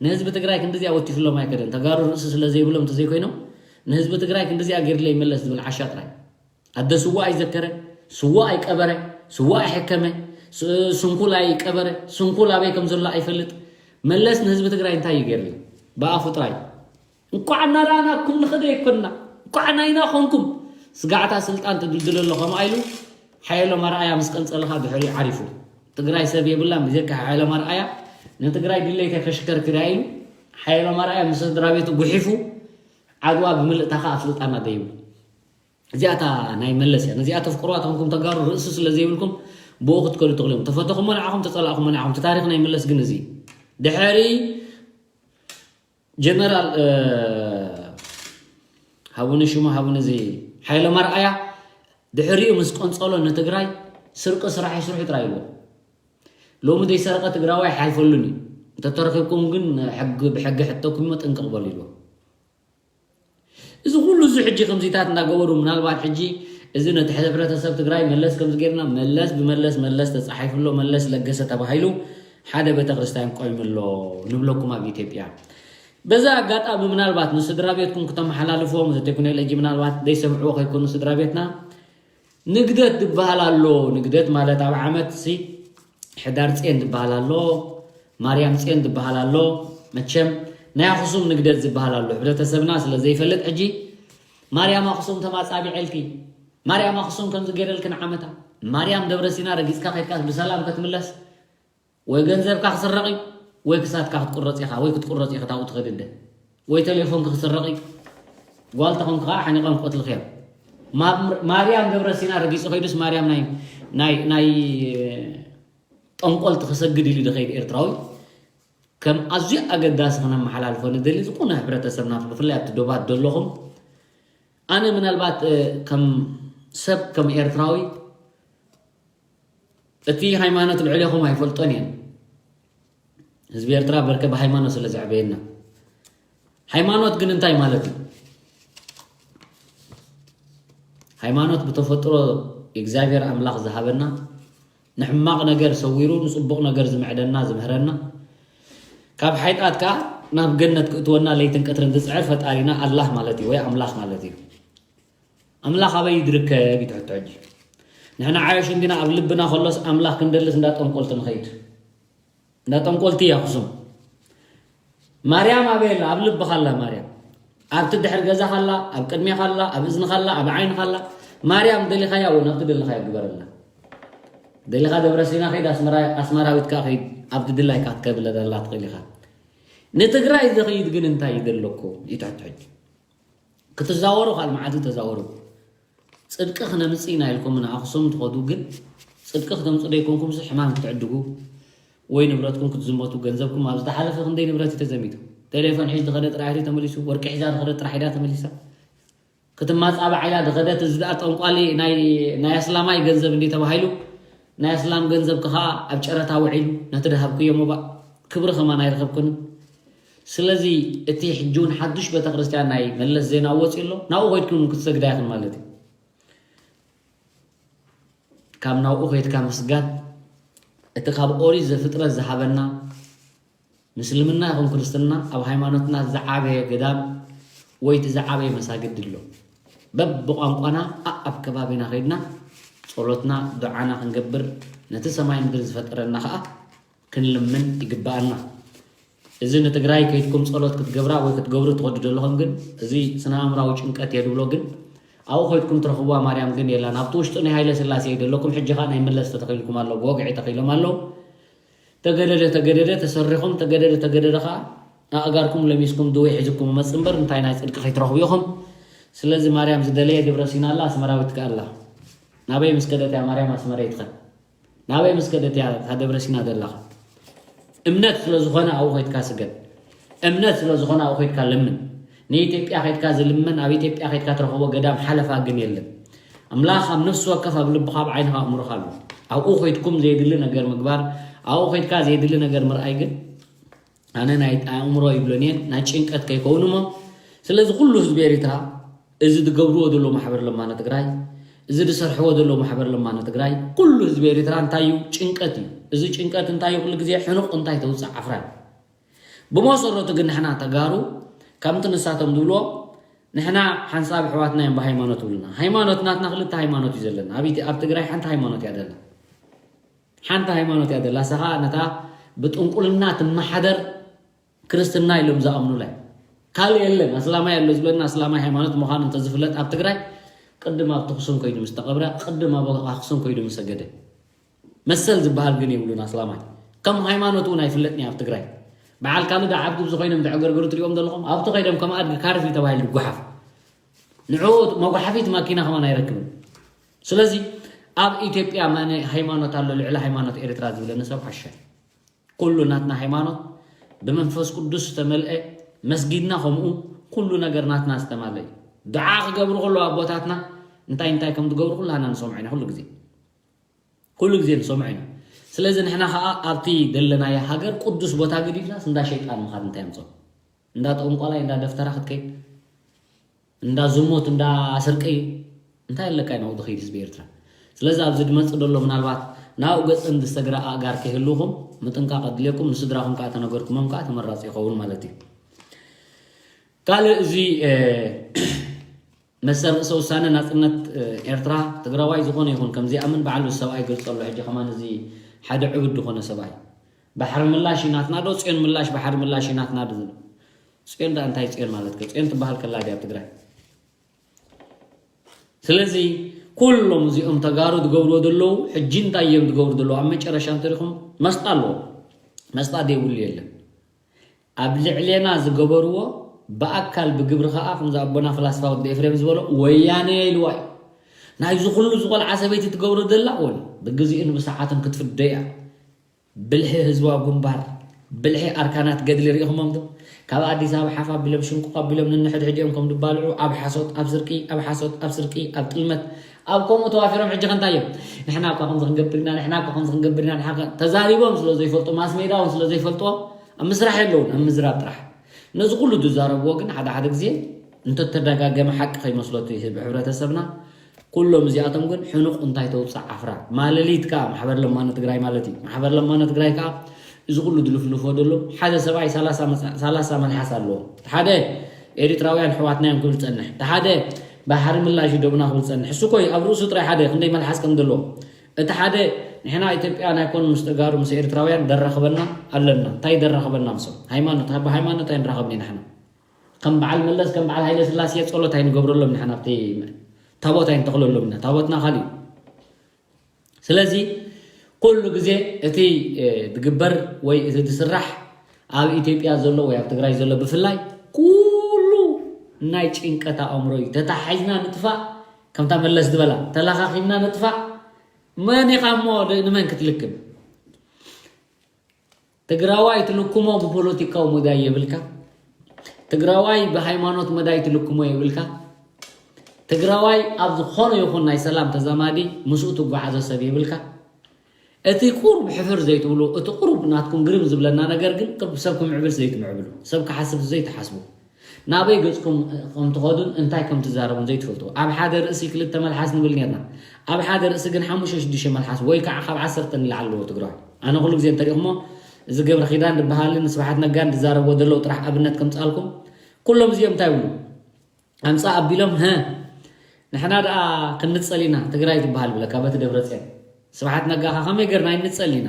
ንህዝቢ ትግራይ ክንድዚኣ ወቲፍሎም ኣይከደን። ተጋሩ ርእሲ ስለ ዘይብሎም እንተዘይኮይኖም ንህዝቢ ትግራይ ክንድዚኣ ገይርለይ መለስ ዝብል ዓሻ ጥራይ። ኣደ ስዋ ኣይዘከረ፣ ስዋ ኣይቀበረ፣ ስዋ ኣይሐከመ፣ ስንኩል ኣይቀበረ፣ ስንኩል ኣበይ ከም ዘሎ ኣይፈልጥ። መለስ ንህዝቢ ትግራይ እንታይ እዩ ገይርሉ? ብኣፉ ጥራይ። እንኳዕ እናረኣናኩም ንኸደ ይኮንና፣ እንኳዕ ናይና ኾንኩም። ስጋዕታ ስልጣን ትድልድለ ኣሎ ከምኣ ኢሉ ሓየሎም ኣርኣያ ምስ ቀንፀልኻ ድሕሪኡ ዓሪፉ። ትግራይ ሰብ የብላን ብጀካ ሓየሎም ኣርኣያ። ንትግራይ ድሌተይ ከሽከርክር እያ ኢሉ ሓየሎም ኣርኣያ ምስ ስድራ ቤቱ ጉሒፉ ዓድዋ ብምልእታ ኸዓ ኣብ ስልጣና ደይቡ። እዚኣታ ናይ መለስ እያ። ነዚኣ ተፍቅርዋ ተኾንኩም ተጋሩ ርእሲ ስለ ዘይብልኩም ብኡ ክትከዱ ትኽእሉ እዮም። ተፈተኹሞ ንዓኹም፣ ተጸላእኹሞ ንዓኹም። እቲ ታሪኽ ናይ መለስ ግን እዚ ድሕሪ ጀነራል ሃቡኒ ሽሙ ሃቡኒ እዚ ሓይለ ማርኣያ ድሕሪኡ ምስ ቀንጸሎ ንትግራይ ስርቂ ስራሕ ይስርሑ ጥራይ ኢልዎ። ሎሚ ዘይሰረቐ ትግራዋይ ኣይሓልፈሉን እዩ። እንተተረኺብኩም ግን ሕጊ ብሕጊ ሕተኩም እሞ ጥንቅቕ በሉ ኢልዎ። እዚ ኩሉ እዚ ሕጂ ከምዚታት እንዳገበሩ ምናልባት ሕጂ እዚ ነቲ ሕብረተሰብ ትግራይ መለስ ከምዚ ጌርና መለስ ብመለስ መለስ ተፃሒፉ ኣሎ መለስ ለገሰ ተባሂሉ ሓደ ቤተክርስትያን ቆይሙ ኣሎ ንብለኩም ኣብ ኢትዮጵያ። በዛ ኣጋጣሚ ምናልባት ንስድራ ቤትኩም ክተመሓላልፎም እዚ ቴክኖሎጂ ምናልባት ዘይሰምዕዎ ከይኮኑ ስድራ ቤትና ንግደት ዝበሃል ኣሎ። ንግደት ማለት ኣብ ዓመት ሲ ሕዳር ጼን ዝበሃል ኣሎ፣ ማርያም ጼን ዝበሃል ኣሎ። መቸም ናይ ኣኽሱም ንግደት ዝበሃል ኣሎ። ሕብረተሰብና ስለ ዘይፈልጥ ሕጂ ማርያም ኣኽሱም ተማጻቢዐልኪ፣ ማርያም ኣኽሱም ከምዚ ገይረልክን ዓመታ ማርያም ደብረ ሲና ረጊጽካ ከይድካስ ብሰላም ከትምለስ ወይ ገንዘብካ ክስረቕ እዩ ወይ ክሳድካ ክትቁረጽ ኢኻ ወይ ክትቁረጽ ኢኻ ታብኡ ትኸድ እንደ ወይ ቴሌፎንክ ክስረቕ እዩ ጓል ተኾንክ ከዓ ሓኒቐም ክቐትልኽ እዮም። ማርያም ደብረ ሲና ረጊጹ ከይዱስ ማርያም ናይ ናይ ናይ ጠንቆልቲ ክሰግድ ኢሉ ዝኸይድ ኤርትራዊ ከም ኣዝዩ ኣገዳሲ ክነመሓላልፎ ንደሊ ዝኾነ ሕብረተሰብና ብፍላይ ኣብቲ ዶባት ዘለኹም ኣነ ምናልባት ከም ሰብ ከም ኤርትራዊ እቲ ሃይማኖት ልዕሌኹም ኣይፈልጦን እየን። ህዝቢ ኤርትራ በርከ ብሃይማኖት ስለ ዘዕበየና። ሃይማኖት ግን እንታይ ማለት እዩ? ሃይማኖት ብተፈጥሮ እግዚኣብሔር ኣምላኽ ዝሃበና ንሕማቕ ነገር ሰዊሩ ንጽቡቕ ነገር ዝምዕደና ዝምህረና ካብ ሓይጣት ከኣ ናብ ገነት ክእትወና ለይትን ቀትርን ዝጽዕር ፈጣሪና ኣላህ ማለት እዩ ወይ ኣምላኽ ማለት እዩ። ኣምላኽ ኣበይ ድርከብ ይትሕቶ ሕጂ ንሕና ዓየሹ እንዲና ኣብ ልብና ከሎስ ኣምላኽ ክንደልስ እንዳ ጠንቆልቲ ንኸይድ እንዳ ጠንቆልቲ እያ ኣኽሱም ማርያም ኣበይ ኣላ ኣብ ልብኻ ኣላ ማርያም ኣብቲ ድሕር ገዛኻ ኣላ ኣብ ቅድሜኻ ኣላ ኣብ እዝንኻ ኣላ ኣብ ዓይንኻ ኣላ ማርያም ደሊኻያ እውን ኣብቲ ደለኻዮ ግበረላ ደሊኻ ደብረ ሲና ከይድ ኣስመራዊት ከዓ ከይድ ኣብቲ ድላይካ ክትከብለላ ትኽእል ኢኻ ንትግራይ ዝኽይድ ግን እንታይ እዩ ዘለኩ ይትሕቶ ሕጂ ክትዛወሩ ካልእ መዓልቲ ተዛወሩ። ፅድቂ ክነምፅእ ኢና ኢልኩም ንኣኽሱም ትኸዱ ግን ፅድቂ ክተምፁ ደይኮንኩምሲ ሕማም ክትዕድጉ ወይ ንብረትኩም ክትዝመቱ ገንዘብኩም ኣብ ዝተሓለፈ ክንደይ ንብረት እዩ ተዘሚቱ። ቴሌፎን ሒዙ ዝኸደ ጥራሕ እዩ ተመሊሱ። ወርቂ ሒዛ ዝኸደት ጥራሕ ኢዳ ተመሊሳ። ክትማፃባዕ ኢላ ዝኸደት እዚ ደኣ ጠንቋሊ ናይ ናይ ኣስላማይ ገንዘብ እንዲ ተባሂሉ ናይ ኣስላም ገንዘብ ከዓ ኣብ ጨረታ ውዒሉ ነቲ ድሃብክዮ ሞባእ ክብሪ ከማን ኣይረኸብክን። ስለዚ እቲ ሕጂ እውን ሓዱሽ ቤተክርስትያን ናይ መለስ ዜናዊ ወፂኡ ኣሎ ናብኡ ከይድኩም ክትሰግዳ ኢኽን ማለት እዩ። ካብ ናብኡ ከይድካ ምስጋድ እቲ ካብ ኦሪት ዘፍጥረት ዝሃበና ምስልምና ይኹን ክርስትና ኣብ ሃይማኖትና ዝዓበየ ገዳም ወይ እቲ ዝዓበየ መሳግድ ኣሎ። በብቋንቋና ኣኣብ ከባቢና ከይድና ጸሎትና ዱዓና ክንገብር ነቲ ሰማይ ምድሪ ዝፈጠረና ኸኣ ክንልምን ይግባኣና። እዚ ንትግራይ ከይድኩም ጸሎት ክትገብራ ወይ ክትገብሩ ትኸዱ ዘለኹም ግን፣ እዚ ስነ ኣእምራዊ ጭንቀት እየ ድብሎ ግን፣ ኣብኡ ከይድኩም ትረኽብዋ ማርያም ግን የላን። ኣብቲ ውሽጡ ናይ ሃይለ ስላሴ እዩ ዘለኩም። ሕጂ ኸኣ ናይ መለስ ተተኺልኩም ኣሎ፣ ብወግዒ ተኺሎም ኣለዉ። ተገደደ ተገደደ ተሰሪኹም፣ ተገደደ ተገደደ ኸኣ ኣእጋርኩም ለሚስኩም ድወይ ሒዝኩም መጽ እምበር እንታይ ናይ ጽድቂ ከይትረኽቡ ኢኹም። ስለዚ ማርያም ዝደለየ ደብረ ሲና ኣላ፣ ኣስመራዊት ከኣ ኣላ። ናበይ ምስ ከደት እያ ማርያም ኣስመረይትኸ? ናበይ ምስ ከደት እያ እታ ደብረ ሲና ደላኻ? እምነት ስለ ዝኾነ ኣብኡ ከይድካ ስገድ። እምነት ስለ ዝኾነ ኣብኡ ከይድካ ለምን። ንኢትዮጵያ ከይድካ ዝልመን ኣብ ኢትዮጵያ ከይድካ ትረኽቦ ገዳም ሓለፋ ግን የለን። ኣምላኽ ኣብ ነፍሲ ወከፍ ኣብ ልብኻ ኣብ ዓይንኻ ኣእምሮኻ ኣሎ። ኣብኡ ከይድኩም ዘየድሊ ነገር ምግባር፣ ኣብኡ ከይድካ ዘየድሊ ነገር ምርኣይ ግን ኣነ ናይ ኣእምሮ ይብሎን እየን፣ ናይ ጭንቀት ከይከውን እሞ። ስለዚ ኩሉ ህዝቢ ኤሪትራ እዚ ዝገብርዎ ዘለዉ ማሕበር ለማነ ትግራይ፣ እዚ ዝሰርሕዎ ዘለዉ ማሕበር ለማነ ትግራይ፣ ኩሉ ህዝቢ ኤሪትራ እንታይ እዩ? ጭንቀት እዩ። እዚ ጭንቀት እንታይ እዩ? ኩሉ ግዜ ሕኑቕ እንታይ ተውፅእ ዓፍራን። ብመሰረቱ ግን ንሕና ተጋሩ ከምቲ ንሳቶም ዝብልዎ ንሕና ሓንሳብ ኣሕዋትና እዮም ብሃይማኖት ይብሉና። ሃይማኖት ናትና ክልተ ሃይማኖት እዩ ዘለና። ኣብ ኢት-፣ ኣብ ትግራይ ሓንቲ ሃይማኖት እያ ዘለና። ሓንቲ ሃይማኖት እያ ደላ፣ እሳ ኸኣ ነታ ብጥንቁልና ትመሓደር ክርስትና ኢሎም ዝኣምኑላ እዩ። ካልእ የለን። ኣስላማይ ኣሎ ዝብለና ኣስላማይ ሃይማኖት ምዃኑ እንተዝፍለጥ ኣብ ትግራይ ቅድም ኣብ ኣኽሱም ከይዱ ምስ ተቐብረ፣ ቅድም ኣብ ኣኽሱም ከይዱ ምስ ሰገደ። መሰል ዝበሃል ግን የብሉን ኣስላማይ። ከም ሃይማኖት እውን ኣይፍለጥን እዩ ኣብ ትግራይ። በዓል ካልእ ደኣ ዓብዲ ኣብዚ ኮይኖም ዘዕገርግሩ ትሪኦም ዘለኹም፣ ኣብቲ ከይዶም ከም ኣድጊ ካርፊ ተባሂሉ ይጓሓፍ። ንዕኡ መጓሓፊት ማኪና ከማን ኣይረክብን። ስለዚ ኣብ ኢትዮጵያ መነ ሃይማኖት ኣሎ ልዕሊ ሃይማኖት ኤርትራ ዝብለኒ ሰብ ሓሸ። ኩሉ ናትና ሃይማኖት ብመንፈስ ቅዱስ ዝተመልአ መስጊድና ከምኡ ኩሉ ነገር ናትና ዝተማልአ እዩ። ዱዓ ክገብሩ ከለዉ ኣቦታትና እንታይ እንታይ ከም ዝገብሩ ኩላና ንሰምዖ ኢና። ኩሉ ግዜ ኩሉ ግዜ ንሰምዖ ኢና። ስለዚ ንሕና ኸዓ ኣብቲ ዘለናዮ ሃገር ቅዱስ ቦታ ገዲፍናስ እንዳ ሸይጣን ምኻድ እንታይ ኣምፅኦ? እንዳ ጠንቋላይ እንዳ ደፍተራ ክትከይድ እንዳ ዝሙት እንዳ ስርቂ እንታይ ኣለካ እዩ ናብኡ ዝኸይድ ህዝቢ ኤርትራ? ስለዚ ኣብዚ ዝመፅእ ዘሎ ምናልባት ናብኡ ገፅን ዝሰግራ ኣእጋር ከይህልውኹም ምጥንቃቕ ኣድልየኩም፣ ንስድራኹም ከዓ ተነገርኩሞም ከዓ ተመራፂ ይኸውን ማለት እዩ። ካልእ እዚ መሰል ርእሰ ውሳነ ናፅነት ኤርትራ ትግራዋይ ዝኾነ ይኹን ከምዚኣምን ባዕሉ ሰብኣይ ገልፀሎ ሕጂ ከማን እዚ ሓደ ዕቡድ ዝኾነ ሰብኣይ ባሕሪ ምላሽ እዩ ናትና ዶ ፅዮን ምላሽ ባሕሪ ምላሽ እዩ ናትና ዶ ዝብል? ፅዮን ደኣ እንታይ ፅዮን ማለት ከ ፅዮን ትበሃል ከላ ድያ ኣብ ትግራይ? ስለዚ ኩሎም እዚኦም ተጋሩ ዝገብርዎ ዘለዉ ሕጂ እንታይ እዮም ዝገብሩ ዘለዉ ኣብ መጨረሻ እንተሪኹም መስጣ ኣለዎ። መስጣ ዘይብሉ የለን። ኣብ ልዕሌና ዝገበርዎ ብኣካል ብግብሪ ከዓ ከምዚ ኣቦና ፍላስፋ ወዲ ኤፍሬም ዝበሎ ወያነ ኢልዋ እዩ። ናይዚ ኩሉ ዝቆልዓ ሰበይቲ ትገብሮ ዘላ እውን ብግዚእን ብሰዓትን ክትፍደ እያ። ብልሒ ህዝባዊ ግንባር ብልሒ ኣርካናት ገድሊ ርኢኹሞም ዶ? ካብ ኣዲስ ኣበባ ሓፍ ኣቢሎም ሽንቁቕ ኣቢሎም ንንሕድሕድ እዮም ከም ዝባልዑ ኣብ ሓሶት ኣብ ስርቂ ኣብ ሓሶት ኣብ ስርቂ ኣብ ጥልመት ኣብ ከምኡ ተዋፊሮም ሕጂ ከንታይ እዮም ንሕና እኳ ከምዚ ክንገብር ኢና ንሕና እኳ ከምዚ ክንገብር ኢና ንሓ ተዛሪቦም ስለ ዘይፈልጡ ማስ ሜዳ እውን ስለ ዘይፈልጥዎ ኣብ ምስራሕ የለውን ኣብ ምዝራብ ጥራሕ ነዚ ኩሉ ዝዛረብዎ ግን ሓደ ሓደ ግዜ እንተተደጋገመ ሓቂ ከይመስሎ እቲ ህብ- ሕብረተሰብና ኩሎም እዚኣቶም ግን ሕኑቕ እንታይ ተውፅእ ዓፍራ ማለሊት ከዓ ማሕበር ለማነ ትግራይ ማለት እዩ ማሕበር ለማነ ትግራይ ከዓ እዚ ኩሉ ዝልፍልፎ ዘሎ ሓደ ሰብኣይ ሰላሳ መጽ- ሰላሳ መልሓስ ኣለዎ ሓደ ኤሪትራውያን ኣሕዋትና እዮም ክብል ዝፀንሕ እቲ ሓደ ባሕሪ ምላሽ ይደቡና ክብል ዝፀንሕ እሱ ኮይ ኣብ ርእሱ ጥራይ ሓደ ክንደይ መልሓስ ከም ዘለዎ እቲ ሓደ ንሕና ኢትዮጵያ ናይ ኮን ምስ ተጋሩ ምስ ኤርትራውያን ደራኽበና ኣለና እንታይ ደራኽበና ምሶም ሃይማኖት ሃይማኖት ኣይንራኸብኒ ንሕና ከም በዓል መለስ ከም በዓል ሃይለ ስላሴ ጸሎት ኣይንገብረሎም ንሕና ኣብቲ ታቦት ኣይንተኽለሎም ኢና ታቦትና ካልእ እዩ ስለዚ ኩሉ ግዜ እቲ ዝግበር ወይ እቲ ዝስራሕ ኣብ ኢትዮጵያ ዘሎ ወይ ኣብ ትግራይ ዘሎ ብፍላይ ኩሉ ናይ ጭንቀት ኣእምሮ እዩ ተታሒዝና ንጥፋእ ከምታ መለስ ዝበላ ተለኻኺምና ንጥፋእ መን ኢኻ እሞ ንመን ክትልክም ትግራዋይ ትልክሞ ብፖለቲካዊ መዳይ የብልካ ትግራዋይ ብሃይማኖት መዳይ ትልክሞ የብልካ ትግራዋይ ኣብ ዝኾነ ይኹን ናይ ሰላም ተዛማዲ ምስኡ ትጓዓዞ ሰብ የብልካ እቲ ቁሩብ ሕፍር ዘይትብሉ እቲ ቁሩብ ናትኩም ግርም ዝብለና ነገር ግን ሰብ ክምዕብል ዘይትምዕብሉ ሰብ ክሓስብ ዘይትሓስቡ ናበይ ገጽኩም ከም ትኸዱን እንታይ ከም ትዛረቡን ዘይትፈልጡ ኣብ ሓደ ርእሲ ክልተ መልሓስ ንብል ኔርና ኣብ ሓደ ርእሲ ግን ሓሙሽተ ሽዱሽተ መልሓስ ወይ ከዓ ካብ ዓሰርተ ንላዕሊ ኣለዎ ትግራዋይ ኣነ ኩሉ ግዜ እንተሪእኹሞ እዚ ገብረ ኪዳን ዝበሃልን ስብሓት ነጋን ዝዛረብዎ ዘለዉ ጥራሕ ኣብነት ከምፃልኩም ኩሎም እዚኦም እንታይ ይብሉ ኣምፃእ ኣቢሎም ሀ ንሕና ደኣ ክንፀል ኢና ትግራይ ዝበሃል ብለካ በቲ ደብረፅዮን ስብሓት ነጋኻ ከመይ ገርና ይንፀል ኢና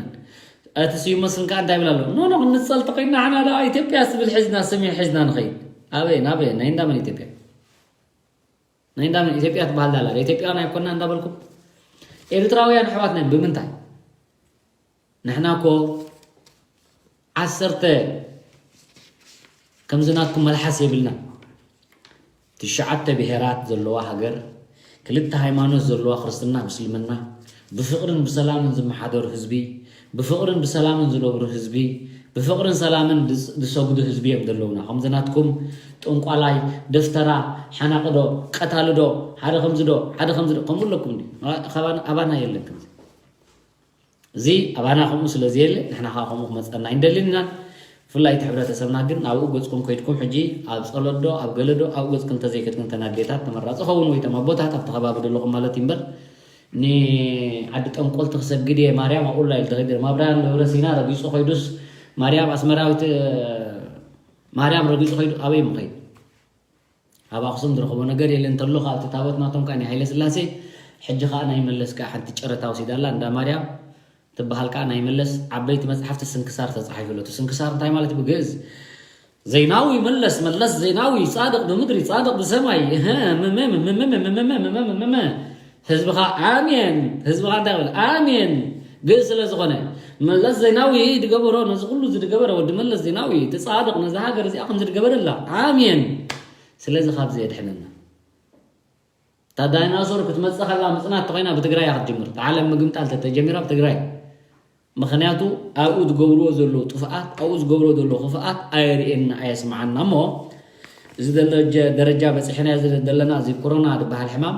እቲ ስዩም መስፍን ከዓ እንታይ ይብል ኣሎ? ኖ ኖ፣ ክንጸል ተኾይና ሓና ደኣ ኢትዮጵያ ዝብል ሒዝና፣ ስም ሒዝና ንኸይድ። ኣበይ ናበይ? ናይ እንዳመን ኢትዮጵያ? ናይ እንዳመን ኢትዮጵያ ትበሃል ዳላ? ኢትዮጵያውያን ኣይኮና እንዳበልኩም? ኤርትራውያን ኣሕዋትና ብምንታይ? ንሕና እኮ ዓሰርተ ከምዚ ናትኩም መልሓስ የብልና። ትሽዓተ ብሄራት ዘለዋ ሃገር፣ ክልተ ሃይማኖት ዘለዋ፣ ክርስትና ምስልምና፣ ብፍቕርን ብሰላምን ዝመሓደሩ ህዝቢ፣ ብፍቕርን ብሰላምን ዝነብሩ ህዝቢ፣ ብፍቕርን ሰላምን ዝስ- ዝሰግዱ ህዝቢ እዮም ዘለውና። ከምዚ ናትኩም ጠንቋላይ፣ ደፍተራ፣ ሓናቂ ዶ፣ ቀታሊ ዶ፣ ሓደ ከምዚ ዶ፣ ሓደ ከምዚ ዶ፣ ከምኡ ኣለኩም እንዲ? ካባና- ኣባና የለን ከምዚ። እዚ ኣባና ከምኡ ስለ ዘየለ፣ ንሕና ከዓ ከምኡ ክመፀና ኣይንደልን ኢና። ብፍላይ እቲ ሕብረተሰብና ግን ናብኡ ገፅኩም ከይድኩም ሕጂ ኣብ ፀሎት ዶ ኣብ ገለ ዶ ኣብኡ ገፅኩም እንተዘይከድኩም፣ እተን ኣዴታት ተመራፂ ኸውን ወይ እቶም ኣቦታት ኣብቲ ከባቢ ዘለኹም ማለት እዩ እምበር፣ ንዓዲ ጠንቆልቲ ክሰግድ እየ ማርያም ኣብኡ ላ ኢሉ ተኸይደ ማብራን ደብረ ሲና ረጊፁ ከይዱስ ማርያም ኣስመራዊት ማርያም ረጊፁ ከይዱ ኣበይ ምኸይድ? ኣብ ኣኽሱም ዝረኸቦ ነገር የለን። እንተሎ ካብ እቲ ታቦት ናቶም ከዓ ናይ ሃይለ ስላሴ፣ ሕጂ ከዓ ናይ መለስ ከዓ ሓንቲ ጨረታ ወሲዳላ፣ እንዳ ማርያም ትበሃል ከዓ ናይ መለስ ዓበይቲ መፅሓፍቲ ስንክሳር ተፃሒፉ ኣሎ። እቲ ስንክሳር እንታይ ማለት እዩ ብግእዝ? ዜናዊ መለስ፣ መለስ ዜናዊ ፃድቕ ብምድሪ ፃድቕ ብሰማይ። እህ፣ ምምም፣ ምምም፣ ምምም፣ ምምም፣ ምምም። ህዝብኻ ኣሜን፣ ህዝብኻ እንታይ ይበል? ኣሜን። ግእዝ ስለ ዝኾነ መለስ ዜናዊ ድገበሮ፣ ነዚ ኩሉ ዝድገበረ ወዲ መለስ ዜናዊ እቲ ፃድቕ ነዛ ሃገር እዚኣ ከም ዝድገበረላ ኣሜን። ስለዚ ካብዚ የድሕነና። እታ ዳይናሶር ክትመፅእ ከላ ምፅናት ተኾይና ብትግራይ እያ ክትጅምር። እቲ ዓለም ምግምጣል ተተጀሚራ ብትግራይ። ምኽንያቱ ኣብኡ ዝገብርዎ ዘለዉ ጥፍኣት፣ ኣብኡ ዝገብርዎ ዘለዉ ክፍኣት ኣየርእየና ኣየስምዓና። እሞ እዚ ደረጃ በፂሕናዮ ዘለና እዚ ኮሮና ዝበሃል ሕማም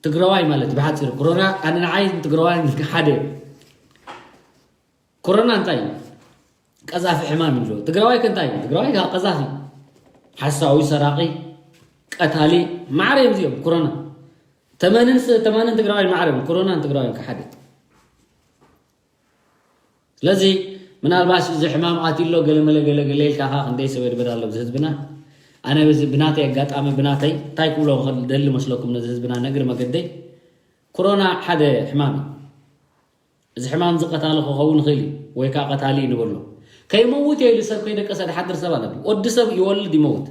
ትግራዋይ ማለት ብሓፂሩ ኮሮና ኣነ ንዓይ ትግራዋይ ሓደ እዩ። ኮሮና እንታይ እዩ? ቀዛፊ ሕማም እዩ። ትግራዋይ ከ እንታይ እዩ? ትግራዋይ ከዓ ቀዛፊ፣ ሓሳዊ፣ ሰራቂ፣ ቀታሊ ማዕረ እዮም እዚኦም። ኮሮና ተመንን ስ- ተማንን ትግራዋይ ማዕረ እዮም። ኮሮናን ትግራዋይን ከዓ ሓደ። ስለዚ ምናልባሽ እዚ ሕማም ኣትሎ ገለመለ ገለገለ ኢልካ ካ ክንደይ ሰበድበድ ኣሎ እዚ ህዝብና። ኣነ ብዚ ብናተይ ኣጋጣሚ ብናተይ እንታይ ክብሎ ክኽእል ደሊ መስለኩም ነዚ ህዝብና ነግሪ መገደይ ኮሮና ሓደ ሕማም እዩ። እዚ ሕማም እዚ ቀታሊ ክኸውን ይኽእል እዩ ወይ ከዓ ቀታሊ እዩ ንበሎ። ከይመውት እየ ኢሉ ሰብ ከይደቀሰ ድሓድር ሰብ ኣለብ። ወዲ ሰብ ይወልድ ይመውት።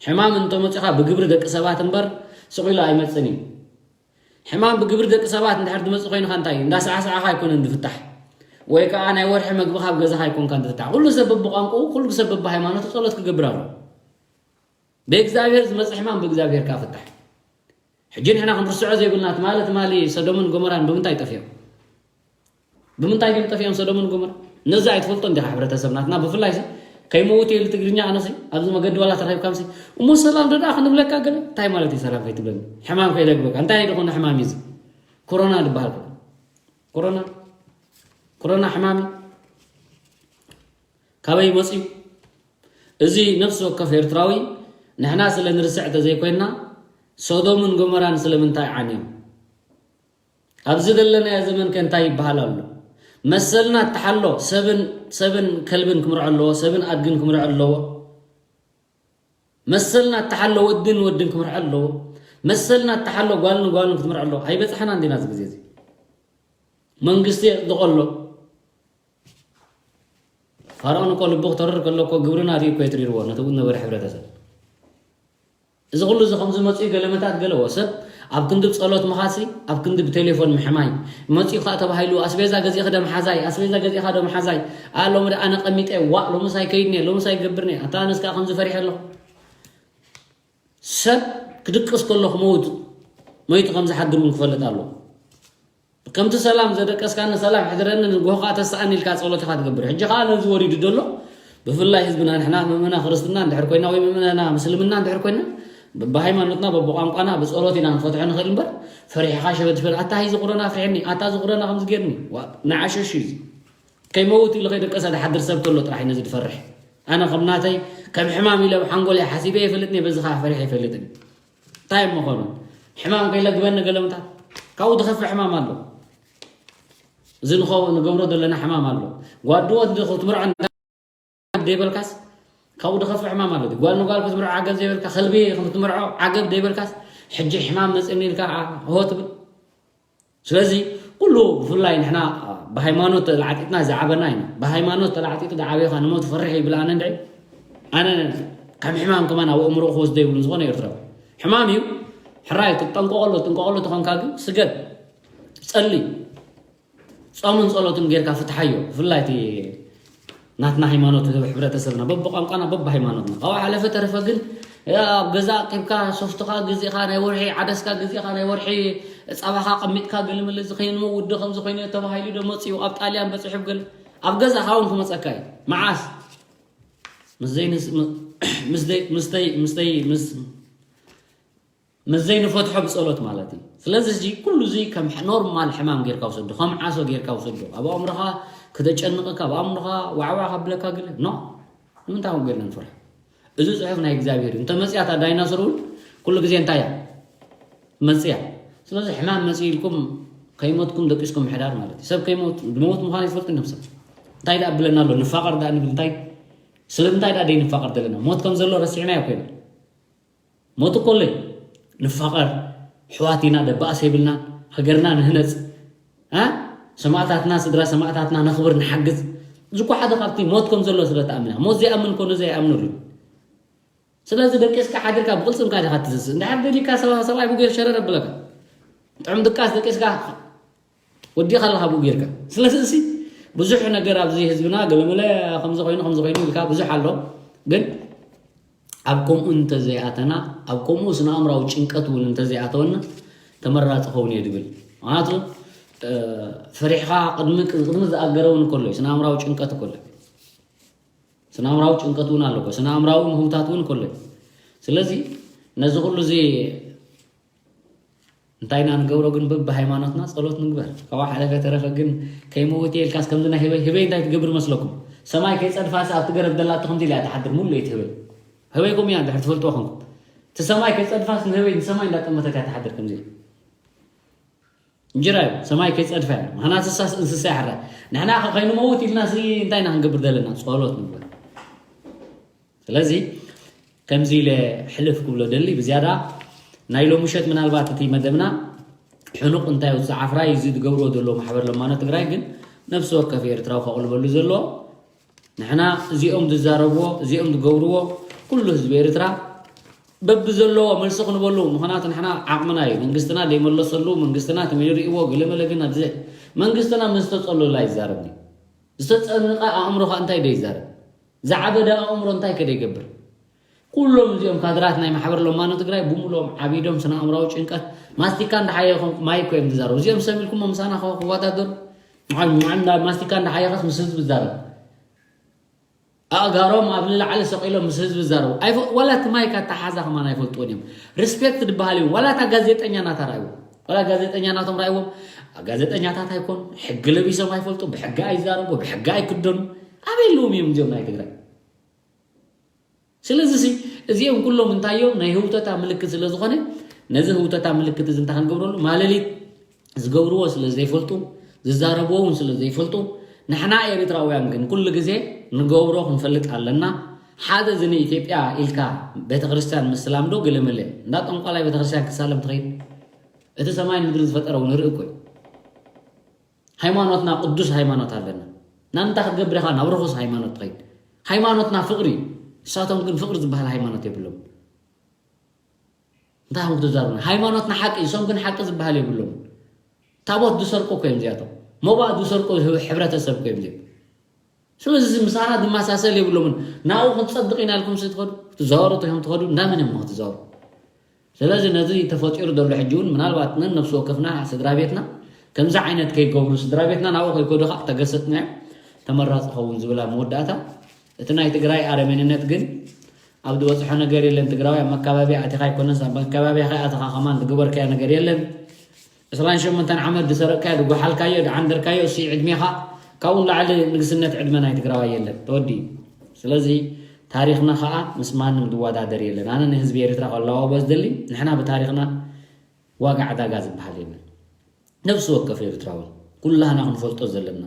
ሕማም እንተመፂኻ ብግብሪ ደቂ ሰባት እምበር ስቕ ኢሉ ኣይመፅን እዩ። ሕማም ብግብሪ ደቂ ሰባት እንድሕር ዝመፅእ ኮይኑካ እንታይ እዩ? እንዳሰዓሰዓኻ ኣይኮነን ዝፍታሕ ወይ ከዓ ናይ ወርሒ መግብኻ ኣብ ገዛኻ ኣይኮንካን ዝፍታሕ። ኩሉ ሰብ በብቋንቋኡ ኩሉ ሰብ በብሃይማኖቱ ፀሎት ክገብር ኣሎ። ብእግዚኣብሔር ዝመፅእ ሕማም ብእግዚኣብሔር ከዓ ፍታሕ። ሕጂ ንሕና ክንርስዖ ዘይብልና ትማሊ ትማሊ ሰዶምን ጎመራን ብምንታይ ጠፊኦም? ብምንታይ ድዮም ጠፊኦም ሰዶምን ጎመራ? ነዚ ኣይትፈልጦ እንዲኻ ሕብረተሰብ ናትና ብፍላይ ሲ ከይመውት የሉ ትግርኛ ኣነሲ ኣብዚ መገዲ ዋላ ተረኺብካምሲ እሞ ሰላም ዶ ደኣ ክንብለካ ገለ እንታይ ማለት እዩ ሰላም ከይትብለኒ ሕማም ከይደግበካ እንታይ ዝኾነ ሕማም እዩ እዚ ኮሮና ዝበሃል ኮሮና ኮሮና ሕማም እዩ ካበይ መፅዩ እዚ ነፍሲ ወከፍ ኤርትራዊ ንሕና ስለ ንርስዕ ተዘይኮይንና ሶዶምን ጎመራን ስለምንታይ ዓንዮም ኣብዚ ዘለናዮ ዘመን ከ እንታይ ይበሃል ኣሎ? መሰልና እተሓሎ ሰብን ሰብን ከልብን ክምርዖ ኣለዎ፣ ሰብን ኣድግን ክምርዖ ኣለዎ። መሰልና እተሓሎ ወድን ወድን ክምርዖ ኣለዎ። መሰልና እተሓሎ ጓልን ጓልን ክትምርዖ ኣለዎ። ኣይበፅሐና እንዲና እዚ ግዜ እዚ መንግስቲ የፅድቆ ኣሎ። ፋርኦን እኮ ልቡ ክተርር ከሎ እኮ ግብርና ሪኡ እኮ የትሪርዎ ነቲ እውን ነበረ ሕብረተሰብ። እዚ ኩሉ እዚ ከም ዝመፅኡ ገለመታት ገለዎ ሰብ ኣብ ክንዲ ብፀሎት ምኻሲ ኣብ ክንዲ ብቴሌፎን ምሕማይ መፂኡ ከዓ ተባሂሉ ኣስቤዛ ገዚእኺ ዶ መሓዛይ ኣስቤዛ ገዚእኻ ዶ መሓዛይ ኣ ሎሚ ደኣ ኣነ ቀሚጠ ዋእ ሎምስ ኣይከይድኒ ሎምስ ኣይገብርኒ ኣታ ኣነስ ከዓ ከምዚ ፈሪሐ ኣለኹ ሰብ ክድቅስ ከሎ ክመውት መይቱ ከም ዝሓድር እውን ክፈልጥ ኣለዎ ከምቲ ሰላም ዘደቀስካኒ ሰላም ሕድረኒ ንግሆ ከዓ ተስኣኒ ኢልካ ፀሎት ኢኻ ትገብር ሕጂ ከዓ ነዚ ወሪዱ ዘሎ ብፍላይ ህዝብና ንሕና ምእመና ክርስትና እንድሕር ኮይና ወይ ምእመና ምስልምና እንድሕር ኮይና በብሃይማኖትና በብቋንቋና ብፀሎት ኢና ንፈትሖ ንኽእል እምበር ፈሪሕኻ ሸበድበድ ኣታ ሂዚ ቁረና ኣፍሪሕኒ ኣታ እዚ ቁረና ከምዚ ገይርኒ ንዓሸሽ እዩ እዚ ከይመውት ኢሉ ከይደቀሰ ድሓድር ሰብ ተሎ ጥራሕ እዩ ነዚ ድፈርሕ ኣነ ከም ናተይ ከም ሕማም ኢለ ሓንጎል እየ ሓሲበ ይፈልጥኒ በዚ ከዓ ፈሪሕ ይፈልጥኒ እንታይ እሞ ኾኑ ሕማም ከይለግበኒ ገለምታት ካብኡ ዝኸፍእ ሕማም ኣሎ እዚ ንኸ ንገብሮ ዘለና ሕማም ኣሎ ጓድዎ ክትምርዖ ዘይበልካስ ካብኡ ዝኸፍእ ሕማም ኣሎ ጓል ንጓል ክትምርዖ ዓገብ ዘይበልካ ከልቢ ክትምርዖ ዓገብ ዘይበልካስ ሕጂ ሕማም መፅኒ ኢልካ ሆ ትብል ስለዚ ኩሉ ብፍላይ ንሕና ብሃይማኖት ተላዕጢጥና ዝዓበና ኢና። ብሃይማኖት ተላዕጢጡ ዝዓበየካ ንሞት ፈርሕ ይብል። ኣነ እንድዒ ኣነ ከም ሕማም ከማን ኣብ ኣእምሮ ክወስዶ ይብሉን ዝኾነ ኤርትራዊ ሕማም እዩ። ሕራይ ክትጠንቀቐሉ ትጠንቀቐሉ ተኾንካ ግን ስገድ፣ ጸሊ፣ ጾምን ጸሎትን ጌርካ ፍትሓዮ። ብፍላይ እቲ ናትና ሃይማኖት ህብረተሰብና በብቋንቋና በብሃይማኖትና ካብኡ ሓለፈ ተረፈ ግን ኣብ ገዛ ኣቂብካ ሶፍትኻ ግዜኻ ናይ ወርሒ ዓደስካ ግዜኻ ናይ ወርሒ ጸባኻ ቀሚጥካ ገለመለ ዝኸይኑ ወዲ ከምዚ ኮይኑ ተባሂሉ ዶ መፅኡ ኣብ ጣልያን በፅሑ ገለ ኣብ ገዛኻ እውን ክመፀካ እዩ። መዓስ ምስ ዘይንስ- ምስ ደይ- ምስ ደይ- ምስ ደይ- ምስ ምስ ዘይንፈትሖ ብጸሎት ማለት እዩ። ስለዚ እዚ ኩሉ እዚ ከም ሕ- ኖርማል ሕማም ጌርካ ውሰዶ፣ ከም ዓሶ ጌርካ ውሰዶ። ኣብ ኣእምሮኻ ክተጨንቐካ፣ ኣብ ኣእምሮኻ ዋዕዋዕ ከብለካ ግለ ኖ። ንምንታይ ከም ጌርና ንፈርሖ? እዚ ጽሑፍ ናይ እግዚኣብሔር እዩ። እንተ መጽያ እታ ዳይናሶር እውን ኩሉ ግዜ እንታይ እያ መጽያ? ስለዚ ሕማም መጽዩ ኢልኩም ከይሞትኩም ደቂስኩም ምሕዳር ማለት እዩ። ሰብ ከይሞት ብሞት ምዃን ይፈልጥ ነብሰብ እንታይ ደኣ ብለና ኣሎ? ንፋቐር ደኣ ንብል እንታይ? ስለምንታይ ደኣ ደይንፋቐር ዘለና? ሞት ከም ዘሎ ረሲዕናዮ ኮይና ሞት እኮ ኣለይ ንፋቐር፣ ኣሕዋት ኢና፣ ደባእስ የብልናን፣ ሃገርና ንህነጽ፣ እ? ሰማእታትና፣ ስድራ ሰማእታትና ነኽብር፣ ንሓግዝ። እዚ እኮ ሓደ ካብቲ ሞት ከም ዘሎ ስለ ትኣምን ኢኻ። ሞት ዘይኣምን እኮ ነዚ ኣይኣምነሉ እዩ። ስለዚ ደቂስካ ሓዲርካ ብቕልጽምካ ዲኻ ትዝስእ። እንድሕር ደሊካ ሰብኣ-፣ ሰብኣይ ብጉየር ሸረር ኣብለካ። ጥዑም ድቃስ ደቂስካ ወዲኻ ኣለኻ ብኡ ጌርካ። ስለዚ እዚ ብዙሕ ነገር ኣብዚ ህዝብና ገለመለ ከምዚ ኮይኑ ከምዚ ኮይኑ ኢልካ ብዙሕ ኣሎ። ግን ኣብ ከምኡ እንተዘይኣተና፣ ኣብ ከምኡ ስነ ኣእምራዊ ጭንቀት እውን እንተዘይኣተወና ተመራፂ ኸውን እየ ድብል። ምክንያቱ እ፣ ፈሪሕኻ ቅድሚ ቅድሚ ዝኣገረ እውን እኮ ኣሎ እዩ። ስነ ኣእምራዊ ጭንቀት እኮ ኣሎ እዩ። ስነ ኣእምራዊ ጭንቀት እውን ኣሎ እኮ። ስነ ኣእምራዊ ምህውታት እውን እኮ ኣሎ እዩ። ስለዚ ነዚ ኩሉ እዚ እንታይ ኢና ንገብሮ ግን በብሃይማኖትና ጸሎት ንግበር። ካብኡ ሓለፈ ተረፈ ግን ከይመውት እየ ኢልካስ ከምዚ ናይ ህበይ፣ ህበይ እንታይ ትገብር መስለኩም? ሰማይ ከይጸድፋስ ኣብቲ ገረብ ደላቶ ከምዚ ኢላ እያ ትሓድር ሙሉ ለይቲ ህበይ። ህበይ ከምኡ እያ እንድሕር ትፈልጥዎ ኮንኩም። እቲ ሰማይ ከይጸድፋስ ንህበይ ንሰማይ እንዳጠመተት እያ ትሓድር ከምዚ ኢላ። እንጀራ እዩ ሰማይ ከይጸድፋ እያ። ምኽንያቱ እሳስ እንስሳ እያ ሕራይ። ንሕና ከ ከይንመውት ኢልና ሲ እንታይ ኢና ክንገብር ዘለና? ጸሎት ንግበር። ስለዚ ከምዚ ኢለ ሕልፍ ክብሎ ደሊ ብዝያዳ ናይ ሎሚ ምሸት ምናልባት እቲ መደብና ሕኑቕ እንታይ ውፅእ ዓፍራይ እዚ ዝገብርዎ ዘሎ ማሕበር ለማኖ ትግራይ ግን ነፍሲ ወከፍ ኤርትራዊ ከቕልበሉ ዘለዎ ንሕና እዚኦም ዝዛረብዎ እዚኦም ዝገብርዎ ኩሉ ህዝቢ ኤርትራ በቢ ዘለዎ መልሲ ክንበሉ ምኽንያቱ ንሕና ዓቕምና እዩ መንግስትና ዘይመለሰሉ መንግስትና ተመይርእዎ ገለመለ ግን ኣብዚ መንግስትና ምስ ዝተፀለላ ይዛረብ ዝተፀንቐ ኣእምሮ ከዓ እንታይ ዶ ይዛረብ ዝዓበደ ኣእምሮ እንታይ ከደ ይገብር ኩሎም እዚኦም ካድራት ናይ ማሕበር ለማኖ ትግራይ ብሙሎም ዓቢዶም ስነ ኣእምራዊ ጭንቀት ማስቲካ እንዳሓየኹም ማይ እኮ እዮም ዝዛረቡ እዚኦም ሰብ ኢልኩም ምሳና ክወዳደሩ ማስቲካ እንዳሓየኸስ ምስ ህዝቢ ዝዛረብ ኣእጋሮም ኣብ ንላዕሊ ሰቂሎም ምስ ህዝቢ ዝዛረቡ ኣይፈ- ዋላ እቲ ማይክ ኣተሓዛ ከማን ኣይፈልጥዎን እዮም ሪስፔክት ዝበሃል እዩ ዋላ እታ ጋዜጠኛ ናታ ራእይዎ ዋላ ጋዜጠኛ ናቶም ራእይዎም ጋዜጠኛታት ኣይኮኑ ሕጊ ለቢሶም ኣይፈልጡ ብሕጊ ኣይዛረቡ ብሕጊ ኣይክደኑ ኣበይ ኣለዎም እዮም እዚኦም ናይ ትግራይ ስለዚ ሲ እዚኦም ኩሎም እንታይ እዮም ናይ ህውተታ ምልክት ስለ ዝኾነ ነዚ ህውተታ ምልክት እዚ እንታይ ክንገብረሉ ማለሊት ዝገብርዎ ስለ ዘይፈልጡ ዝዛረብዎ እውን ስለ ዘይፈልጡ ንሕና ኤርትራውያን ግን ኩሉ ግዜ ንገብሮ ክንፈልጥ ኣለና ሓደ እዚ ንኢትዮጵያ ኢልካ ቤተክርስትያን ምስላም ዶ ገለመለ እንዳ ጠንቋላይ ቤተክርስትያን ክሳለም ትኸይድ እቲ ሰማይ ምድሪ ዝፈጠረ እውን ንርኢ እኮ እዩ ሃይማኖትና ቅዱስ ሃይማኖት ኣለና ናብ ምንታይ ክትገብር ኢኻ ናብ ርኹስ ሃይማኖት ትኸይድ ሃይማኖትና ፍቅሪ እዩ እሳቶም ግን ፍቅሪ ዝበሃል ሃይማኖት የብሎም እንታይ ኹም ክትዛሩና ሃይማኖትና ሓቂ እሶም ግን ሓቂ ዝበሃል የብሎም ታቦት ዝሰርቁ እኮ እዮም እዚኣቶም ሞባእ ዝሰርቁ ህብረተሰብ እኮ እዮም እዚኦም ስለዚ ምሳና ዝመሳሰል የብሎምን ናብኡ ክንፀድቕ ኢና ኢልኩም ሲ ትኸዱ ክትዛወሩ ተይኹም ትኸዱ እንዳመን እዮም ክትዛወሩ ስለዚ ነዚ ተፈጢሩ ዘሎ ሕጂ እውን ምናልባት ነን ነብሲ ወከፍና ስድራ ቤትና ከምዚ ዓይነት ከይገብሩ ስድራ ቤትና ናብኡ ከይከዱ ከዓ ተገሰጥና እዮም ተመራፂ ኸውን ዝብል ኣብ መወዳእታ እቲ ናይ ትግራይ ኣረሜንነት ግን ኣብ ዝበፅሖ ነገር የለን ትግራዊ ኣብ መካባቢያ ኣቲኻ ኣይኮነስ ኣብ መካባቢያ ከይኣተኻ ከማን ዝገበርካዮ ነገር የለን ዕስራን ሸሞንተን ዓመት ዝሰረቅካዮ ዝጓሓልካዮ ዝዓንደርካዮ እሲ ዕድሜኻ ካብኡ ንላዕሊ ንግስነት ዕድመ ናይ ትግራዋይ የለን ተወዲኡ ስለዚ ታሪኽና ከዓ ምስ ማንም ዝወዳደር የለን ኣነ ንህዝቢ ኤርትራ ከለዋወ ዝደሊ ንሕና ብታሪኽና ዋጋ ዕዳጋ ዝበሃል የለን ነብሲ ወከፍ ኤርትራዊ ኩላህና ክንፈልጦ ዘለና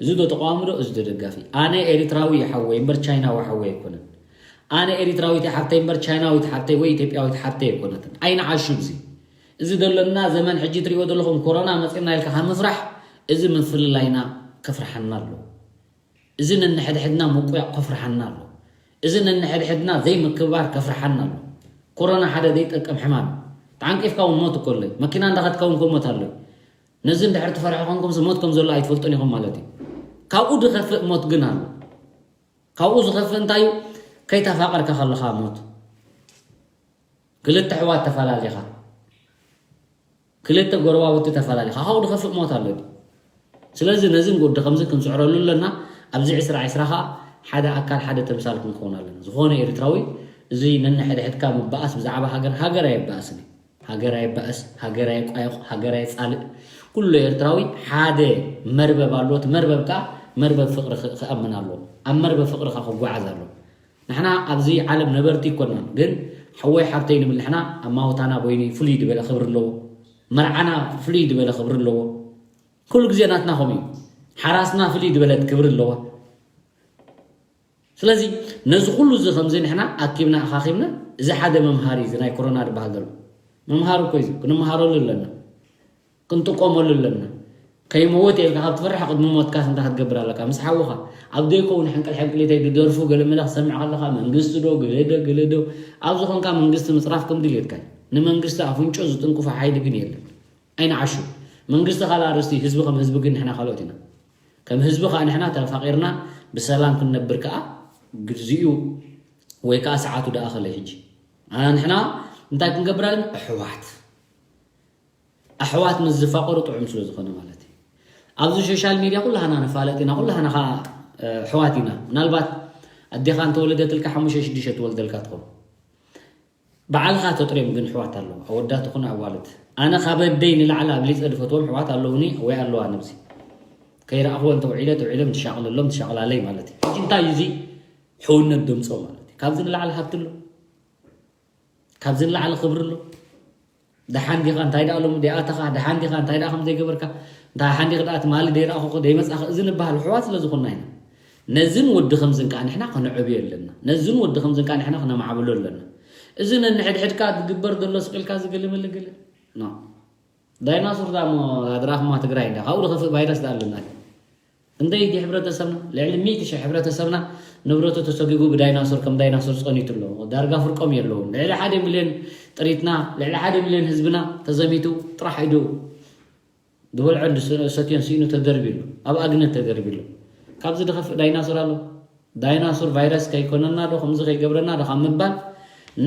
እዚ ዶ ተቃዋሚ ዶ እዚ ዶ ደጋፊ ኣነ ኤርትራዊ ይሓወይ እምበር ቻይናዊ ሓወይ ኣይኮነን ኣነ ኤርትራዊት ሓብተይ እምበር ቻይናዊት ሓብተይ ወይ ኢትዮጵያዊት ሓብተይ ኣይኮነትን ኣይንዓሹ ግዜ እዚ ዘለና ዘመን ሕጂ ትሪእዎ ዘለኹም ኮሮና መፂና ኢልካ ካብ ምፍራሕ እዚ ምፍልላይና ከፍርሓና ኣሎ። እዚ ነንሕድሕድና ምቁያቕ ከፍርሓና ኣሎ። እዚ ነንሕድሕድና ዘይምክብባር ከፍርሓና ኣሎ። ኮሮና ሓደ ዘይጠቅም ሕማም እዩ። ተዓንቂፍካ እውን ሞት እኮ ኣሎ እዩ። መኪና እንዳኸድካ እውን ከሞት ኣሎ እዩ። ነዚ እንድሕር ትፈርሑ ኮንኩም ሞት ከም ዘሎ ኣይትፈልጡን ኢኹም ማለት እዩ። ካብኡ ዝኸፍእ ሞት ግን ኣሎ። ካብኡ ዝኸፍእ እንታይ እዩ? ከይተፋቐርካ ከለኻ ሞት። ክልተ ኣሕዋት ተፈላሊኻ፣ ክልተ ጎረባብቲ ተፈላሊኻ፣ ካብኡ ዝኸፍእ ሞት ኣሎ ድዩ? ስለዚ ነዚ ንጎዲ ከምዚ ክንስዕረሉ ኣለና። ኣብዚ ዕስራ ዕስራ ኸዓ ሓደ ኣካል ሓደ ተምሳል ክንከውን ኣለና። ዝኾነ ኤርትራዊ እዚ ነንሕድሕድካ ምባኣስ ብዛዕባ ሃገር፣ ሃገር ኣየባእስን እዩ። ሃገር ኣየባእስ፣ ሃገር ኣየቋየቑ፣ ሃገር ኣየጻልእ። ኩሉ ኤርትራዊ ሓደ መርበብ ኣለዎ። እቲ መርበብ ከኣ መርበብ ፍቕሪ ክ-፣ ክኣምን ኣለዎ። ኣብ መርበብ ፍቕሪ ከኣ ክጓዓዝ ኣለዎ። ንሕና ኣብዚ ዓለም ነበርቲ ኣይኮናን፣ ግን ሓወይ ሓብተይ ንብል ንሕና። ኣማውታና በይኑ ፍሉይ ዝበለ ክብሪ ኣለዎ። መርዓና ፍሉይ ዝበለ ክብሪ ኣለዎ። ኩሉ ግዜ ናትና ከምኡ እዩ። ሓራስና ፍሉይ ዝበለት ክብሪ ኣለዋ። ስለዚ ነዚ ኩሉ እዚ ከምዚ ንሕና ኣኪብና ኣኻኺብና፣ እዚ ሓደ መምሃሪ፣ እዚ ናይ ኮሮና ዝበሃል ዘሎ መምሃሪ እኮ እዩ። እዚ ክንመሃረሉ ኣለና፣ ክንጥቀመሉ ኣለና። ከይመወት ኢልካ ካብ ትፈርሕ ቅድሚ ሞትካስ እንታይ ክትገብር ኣለካ? ምስ ሓውኻ ኣብ ዘይከውን ሕንቅል ሕንቅሊተይ ዝደርፉ ገለ መለ ክሰምዕ ከለኻ መንግስቲ ዶ ገለ ዶ ገለ ዶ ኣብ ዝኾንካ መንግስቲ ምፅራፍ ከም ድልየትካ እዩ። ንመንግስቲ ኣፍንጮ ዝጥንቁፎ ሓይሊ ግን የለን። ኣይንዓሹ። መንግስቲ ካልእ ኣርእስቲ፣ ህዝቢ ከም ህዝቢ ግን ንሕና ካልኦት ኢና። ከም ህዝቢ ከዓ ንሕና ተፋቂርና ብሰላም ክንነብር ከዓ ግዜኡ ወይ ከዓ ሰዓቱ ደኣኸለ ሕጂ። ኣና ንሕና እንታይ ክንገብር ኣለና? ኣሕዋት ኣሕዋት ምስ ዝፋቐሩ ጥዑም ስለ ዝኾነ ማለት እዩ። ኣብዚ ሶሻል ሚድያ ኩላህና ንፋለጥ ኢና፣ ኩላህና ከዓ ኣሕዋት ኢና። ምናልባት ኣዴኻ እንተወለደትልካ ሓሙሽተ ሽዱሽተ ትወልደልካ ትኸውን። ባዕልኻ ተጥርዮም ግን ኣሕዋት ኣለዉ፣ ኣወዳት ይኹን ኣዋልድ። ኣነ ካብ ኣደይ ንላዕሊ ኣብሊፀ ዝፈትዎም ኣሕዋት ኣለዉኒ ወይ ኣለዋ ነብሲ። ከይረኣኽወን ተውዒለ፣ ተውዒሎም ትሻቕለሎም፣ ትሻቕላለይ ማለት እዩ። ሕጂ እንታይ እዩ እዚ ሕውነት ደምፅኦ ማለት እዩ? ካብዚ ንላዕሊ ሃብቲ ኣሎ? ካብዚ ንላዕሊ ክብሪ ኣሎ? ደሓን ዲኻ? እንታይ ደኣ ሎሚ ደይኣተኻ? ደሓን ዲኻ? እንታይ ደኣ ከም ዘይገበርካ? እንታይ ሓንዲኽ ደኣ ትማሊ ደይረኣኹኹ ደይመጻኹ? እዚ ንበሃል ኣሕዋት ስለ ዝኾንና ኢና። ነዝን ወዲ ከምዝን ከኣ ንሕና ከነዕብዮ ኣለና። ነዝን ወዲ ከምዝን ከኣ ንሕና ከነማዕብሎ ኣለና። እዚ ነንሕድሕድካ ዝግበር ዘሎ ስቕ ኢልካ ዝግልምልግል፣ ኖ። ዳይናሶር ደኣ እሞ ኣድራኽማ ትግራይ እንዳ ካብኡ ዝኸፍእ ቫይረስ ደኣ ኣለና። ክንደይ ድዩ ሕብረተሰብና? ልዕሊ ሚእቲ ሽሕ ሕብረተሰብና ንብረቱ ተሰጒጉ ብዳይናሶር ከም ዳይናሶር ጸኒቱ ኣሎ። ዳርጋ ፍርቆም የለውን። ልዕሊ ሓደ ሚልዮን ጥሪትና፣ ልዕሊ ሓደ ሚልዮን ህዝብና ተዘሚቱ ጥራሕ ኢዱ ዝበልዖን ዝሰ-፣ ዝሰትዮን ስኢኑ ተደርብዩ ኣሎ። ኣብ ኣግነት ተደርብዩ ኣሎ። ካብዚ ዝኸፍእ ዳይናሶር ኣሎ? ዳይናሶር ቫይረስ ከይኮነና ዶ፣ ከምዚ ከይገብረና ዶ ካብ ምባል፣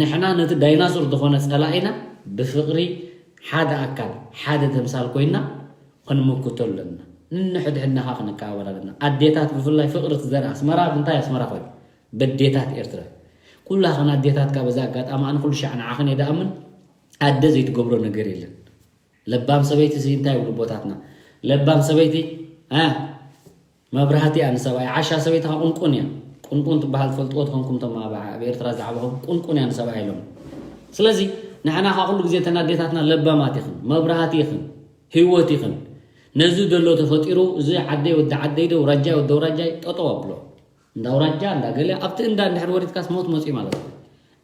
ንሕና ነቲ ዳይናሶር ዝኾነ ጸላኢና ብፍቕሪ ሓደ ኣካል፣ ሓደ ተምሳል ኮይንና ክንምክቶ ኣለና። ንንሕድሕድና ኸዓ ክንከባበር ኣለና። ኣዴታት ብፍላይ ፍቕሪ ትዘርእ ኣስመራ፣ ብምንታይ ኣስመራ ኮይኑ? በዴታት ኤርትራ። ኩላኽን ኣዴታትካ በዚ ኣጋጣሚ ኣነ ኩሉ ሻዕ ንዓኽን እየ ደኣምን፣ ኣደ ዘይትገብሮ ነገር የለን። ለባም ሰበይቲ ሲ እንታይ ይብሉ ኣቦታትና? ለባም ሰበይቲ፣ እ፣ መብራህቲ እያ ንሰብኣይ። ዓሻ ሰበይቲ ኸዓ ቁንቁን እያ። ቁንቁን ትበሃል ትፈልጥዎ ትኾንኩም፣ እቶም ኣብ፣ ኣብ ኤርትራ ዝዓበኹም፣ ቁንቁን እያ ንሰብኣይ ኢሎም። ስለዚ ንሕና ኸዓ ኩሉ ግዜ እተን ኣዴታትና ለባማት ኢኽን፣ መብራህቲ ኢኽን፣ ህይወት ኢኽን። ነዚ ዘሎ ተፈጢሩ፣ እዚ ዓደይ ወዲ ዓደይ ዶ፣ ኣውራጃይ ወዲ ኣውራጃይ፣ ጠጠው ኣብሎ። እንዳ ኣውራጃ፣ እንዳ ገለ፣ ኣብቲ እንዳ እንድሕር ወሪድካስ ሞት መፅዩ ማለት እዩ።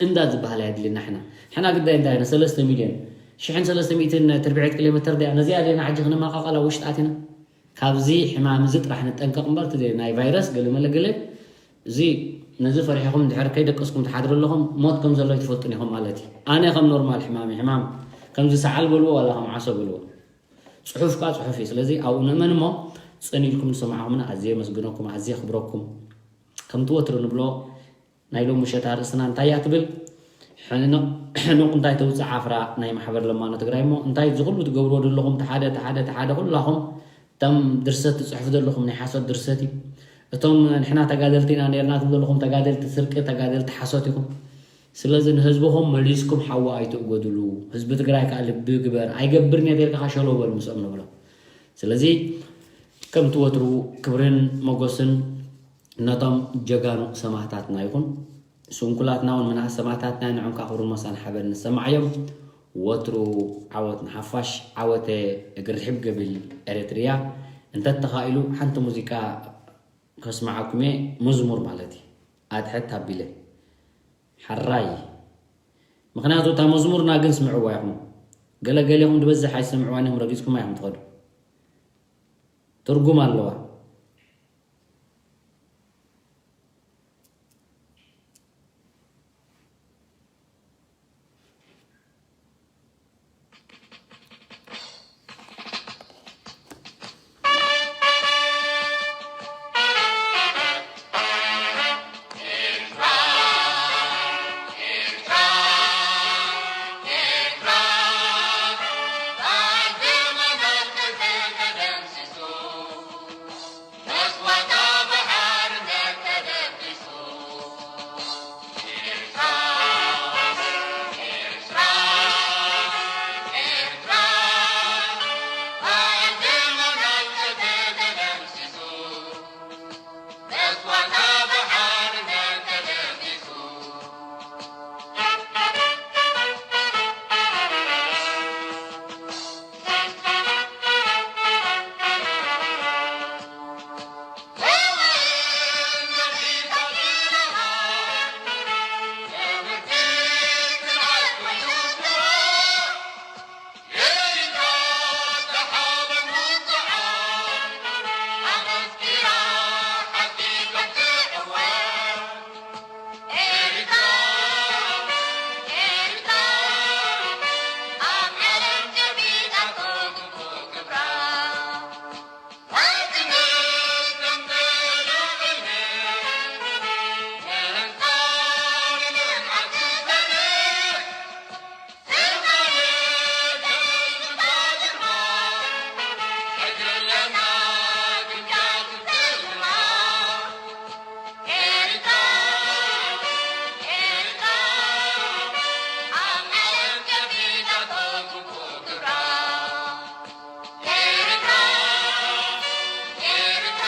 እንዳ ዝበሃል ኣየድልየና። ሕና፣ ሕና ግዳይ እንታይ ኢና? ሰለስተ ሚልዮን፣ ሽሕን ሰለስተ ሚእትን ትርብዒት ኪሎ ሜትር ድያ? ነዚኣ ድና ሕጂ ክነማቓቐላ ውሽጢ ኣቲና? ካብዚ ሕማም እዚ ጥራሕ ንጠንቀቕ እምበር፣ እቲ ናይ ቫይረስ ገለ መለ ገለ፣ እዚ፣ ነዚ ፈሪሕኹም እንድሕር ከይደቀስኩም ትሓድሩ ኣለኹም፣ ሞት ከም ዘሎ ኣይትፈልጡን ኢኹም ማለት እዩ። ኣነ ከም ኖርማል ሕማም እዩ፣ ሕማም ከምዚ ሰዓል በልዎ ዋላ ከም ዓሶ በልዎ። ጽሑፍ ከኣ ጽሑፍ እዩ። ስለዚ ኣብኡ ንእመን እሞ፣ ጽን ኢልኩም ዝሰማዕኹምና ኣዝየ የመስግነኩም፣ ኣዝየ የኽብረኩም። ከምቲ ወትሩ ንብሎ፣ ናይ ሎሚ ምሸት ኣርእስትና እንታይ እያ ትብል? ሕንቕ፣ ሕንቕ እንታይ ተውጽእ ዓፍራ ናይ ማሕበር ለማኖ ትግራይ እሞ፣ እንታይ እዚ ኩሉ ትገብርዎ ዘለኹም፣ እቲ ሓደ፣ እቲ ሓደ፣ እቲ ሓደ ኩላኹም እቶም ድርሰት ትጽሕፉ ዘለኹም ናይ ሓሶት ድርሰት እዩ። እቶም ንሕና ተጋደልቲ ኢና ነርና ትብሉ ዘለኹም ተጋደልቲ ስርቂ፣ ተጋደልቲ ሓሶት ኢኹም። ስለዚ ንህዝብኹም መሊስኩም ሓዊ ኣይትእጎድሉ። ህዝቢ ትግራይ ከኣ ልቢ ግበር። ኣይገብርን እየ ተልካ ሸሎ በል ምስኦም ንብሎ። ስለዚ ከምቲ ወትሩ ክብርን ሞገስን ነቶም ጀጋኑ ሰማእታትና ይኹን። ስንኩላትና እውን ምንኣስ ሰማእታትና ንዕም ከኣ ክብርን ሞሳን ሓበን ንሰማዓዮም። ወትሩ ዓወት ንሓፋሽ፣ ዓወተ እግሪ ርሕብ ገብል ኤረትርያ። እንተተኻኢሉ ሓንቲ ሙዚቃ ከስምዓኩም እየ፣ መዝሙር ማለት እዩ። ኣትሕት ኣቢለ። ሓራይ። ምኽንያቱ እታ መዝሙርና ግን ስምዕዋ ኢኹም። ገለ ገሌኹም ዝበዝሕ ኣይሰምዕዋን ኢኹም፣ ረጊጽኩም ኢኹም ትኸዱ። ትርጉም ኣለዋ።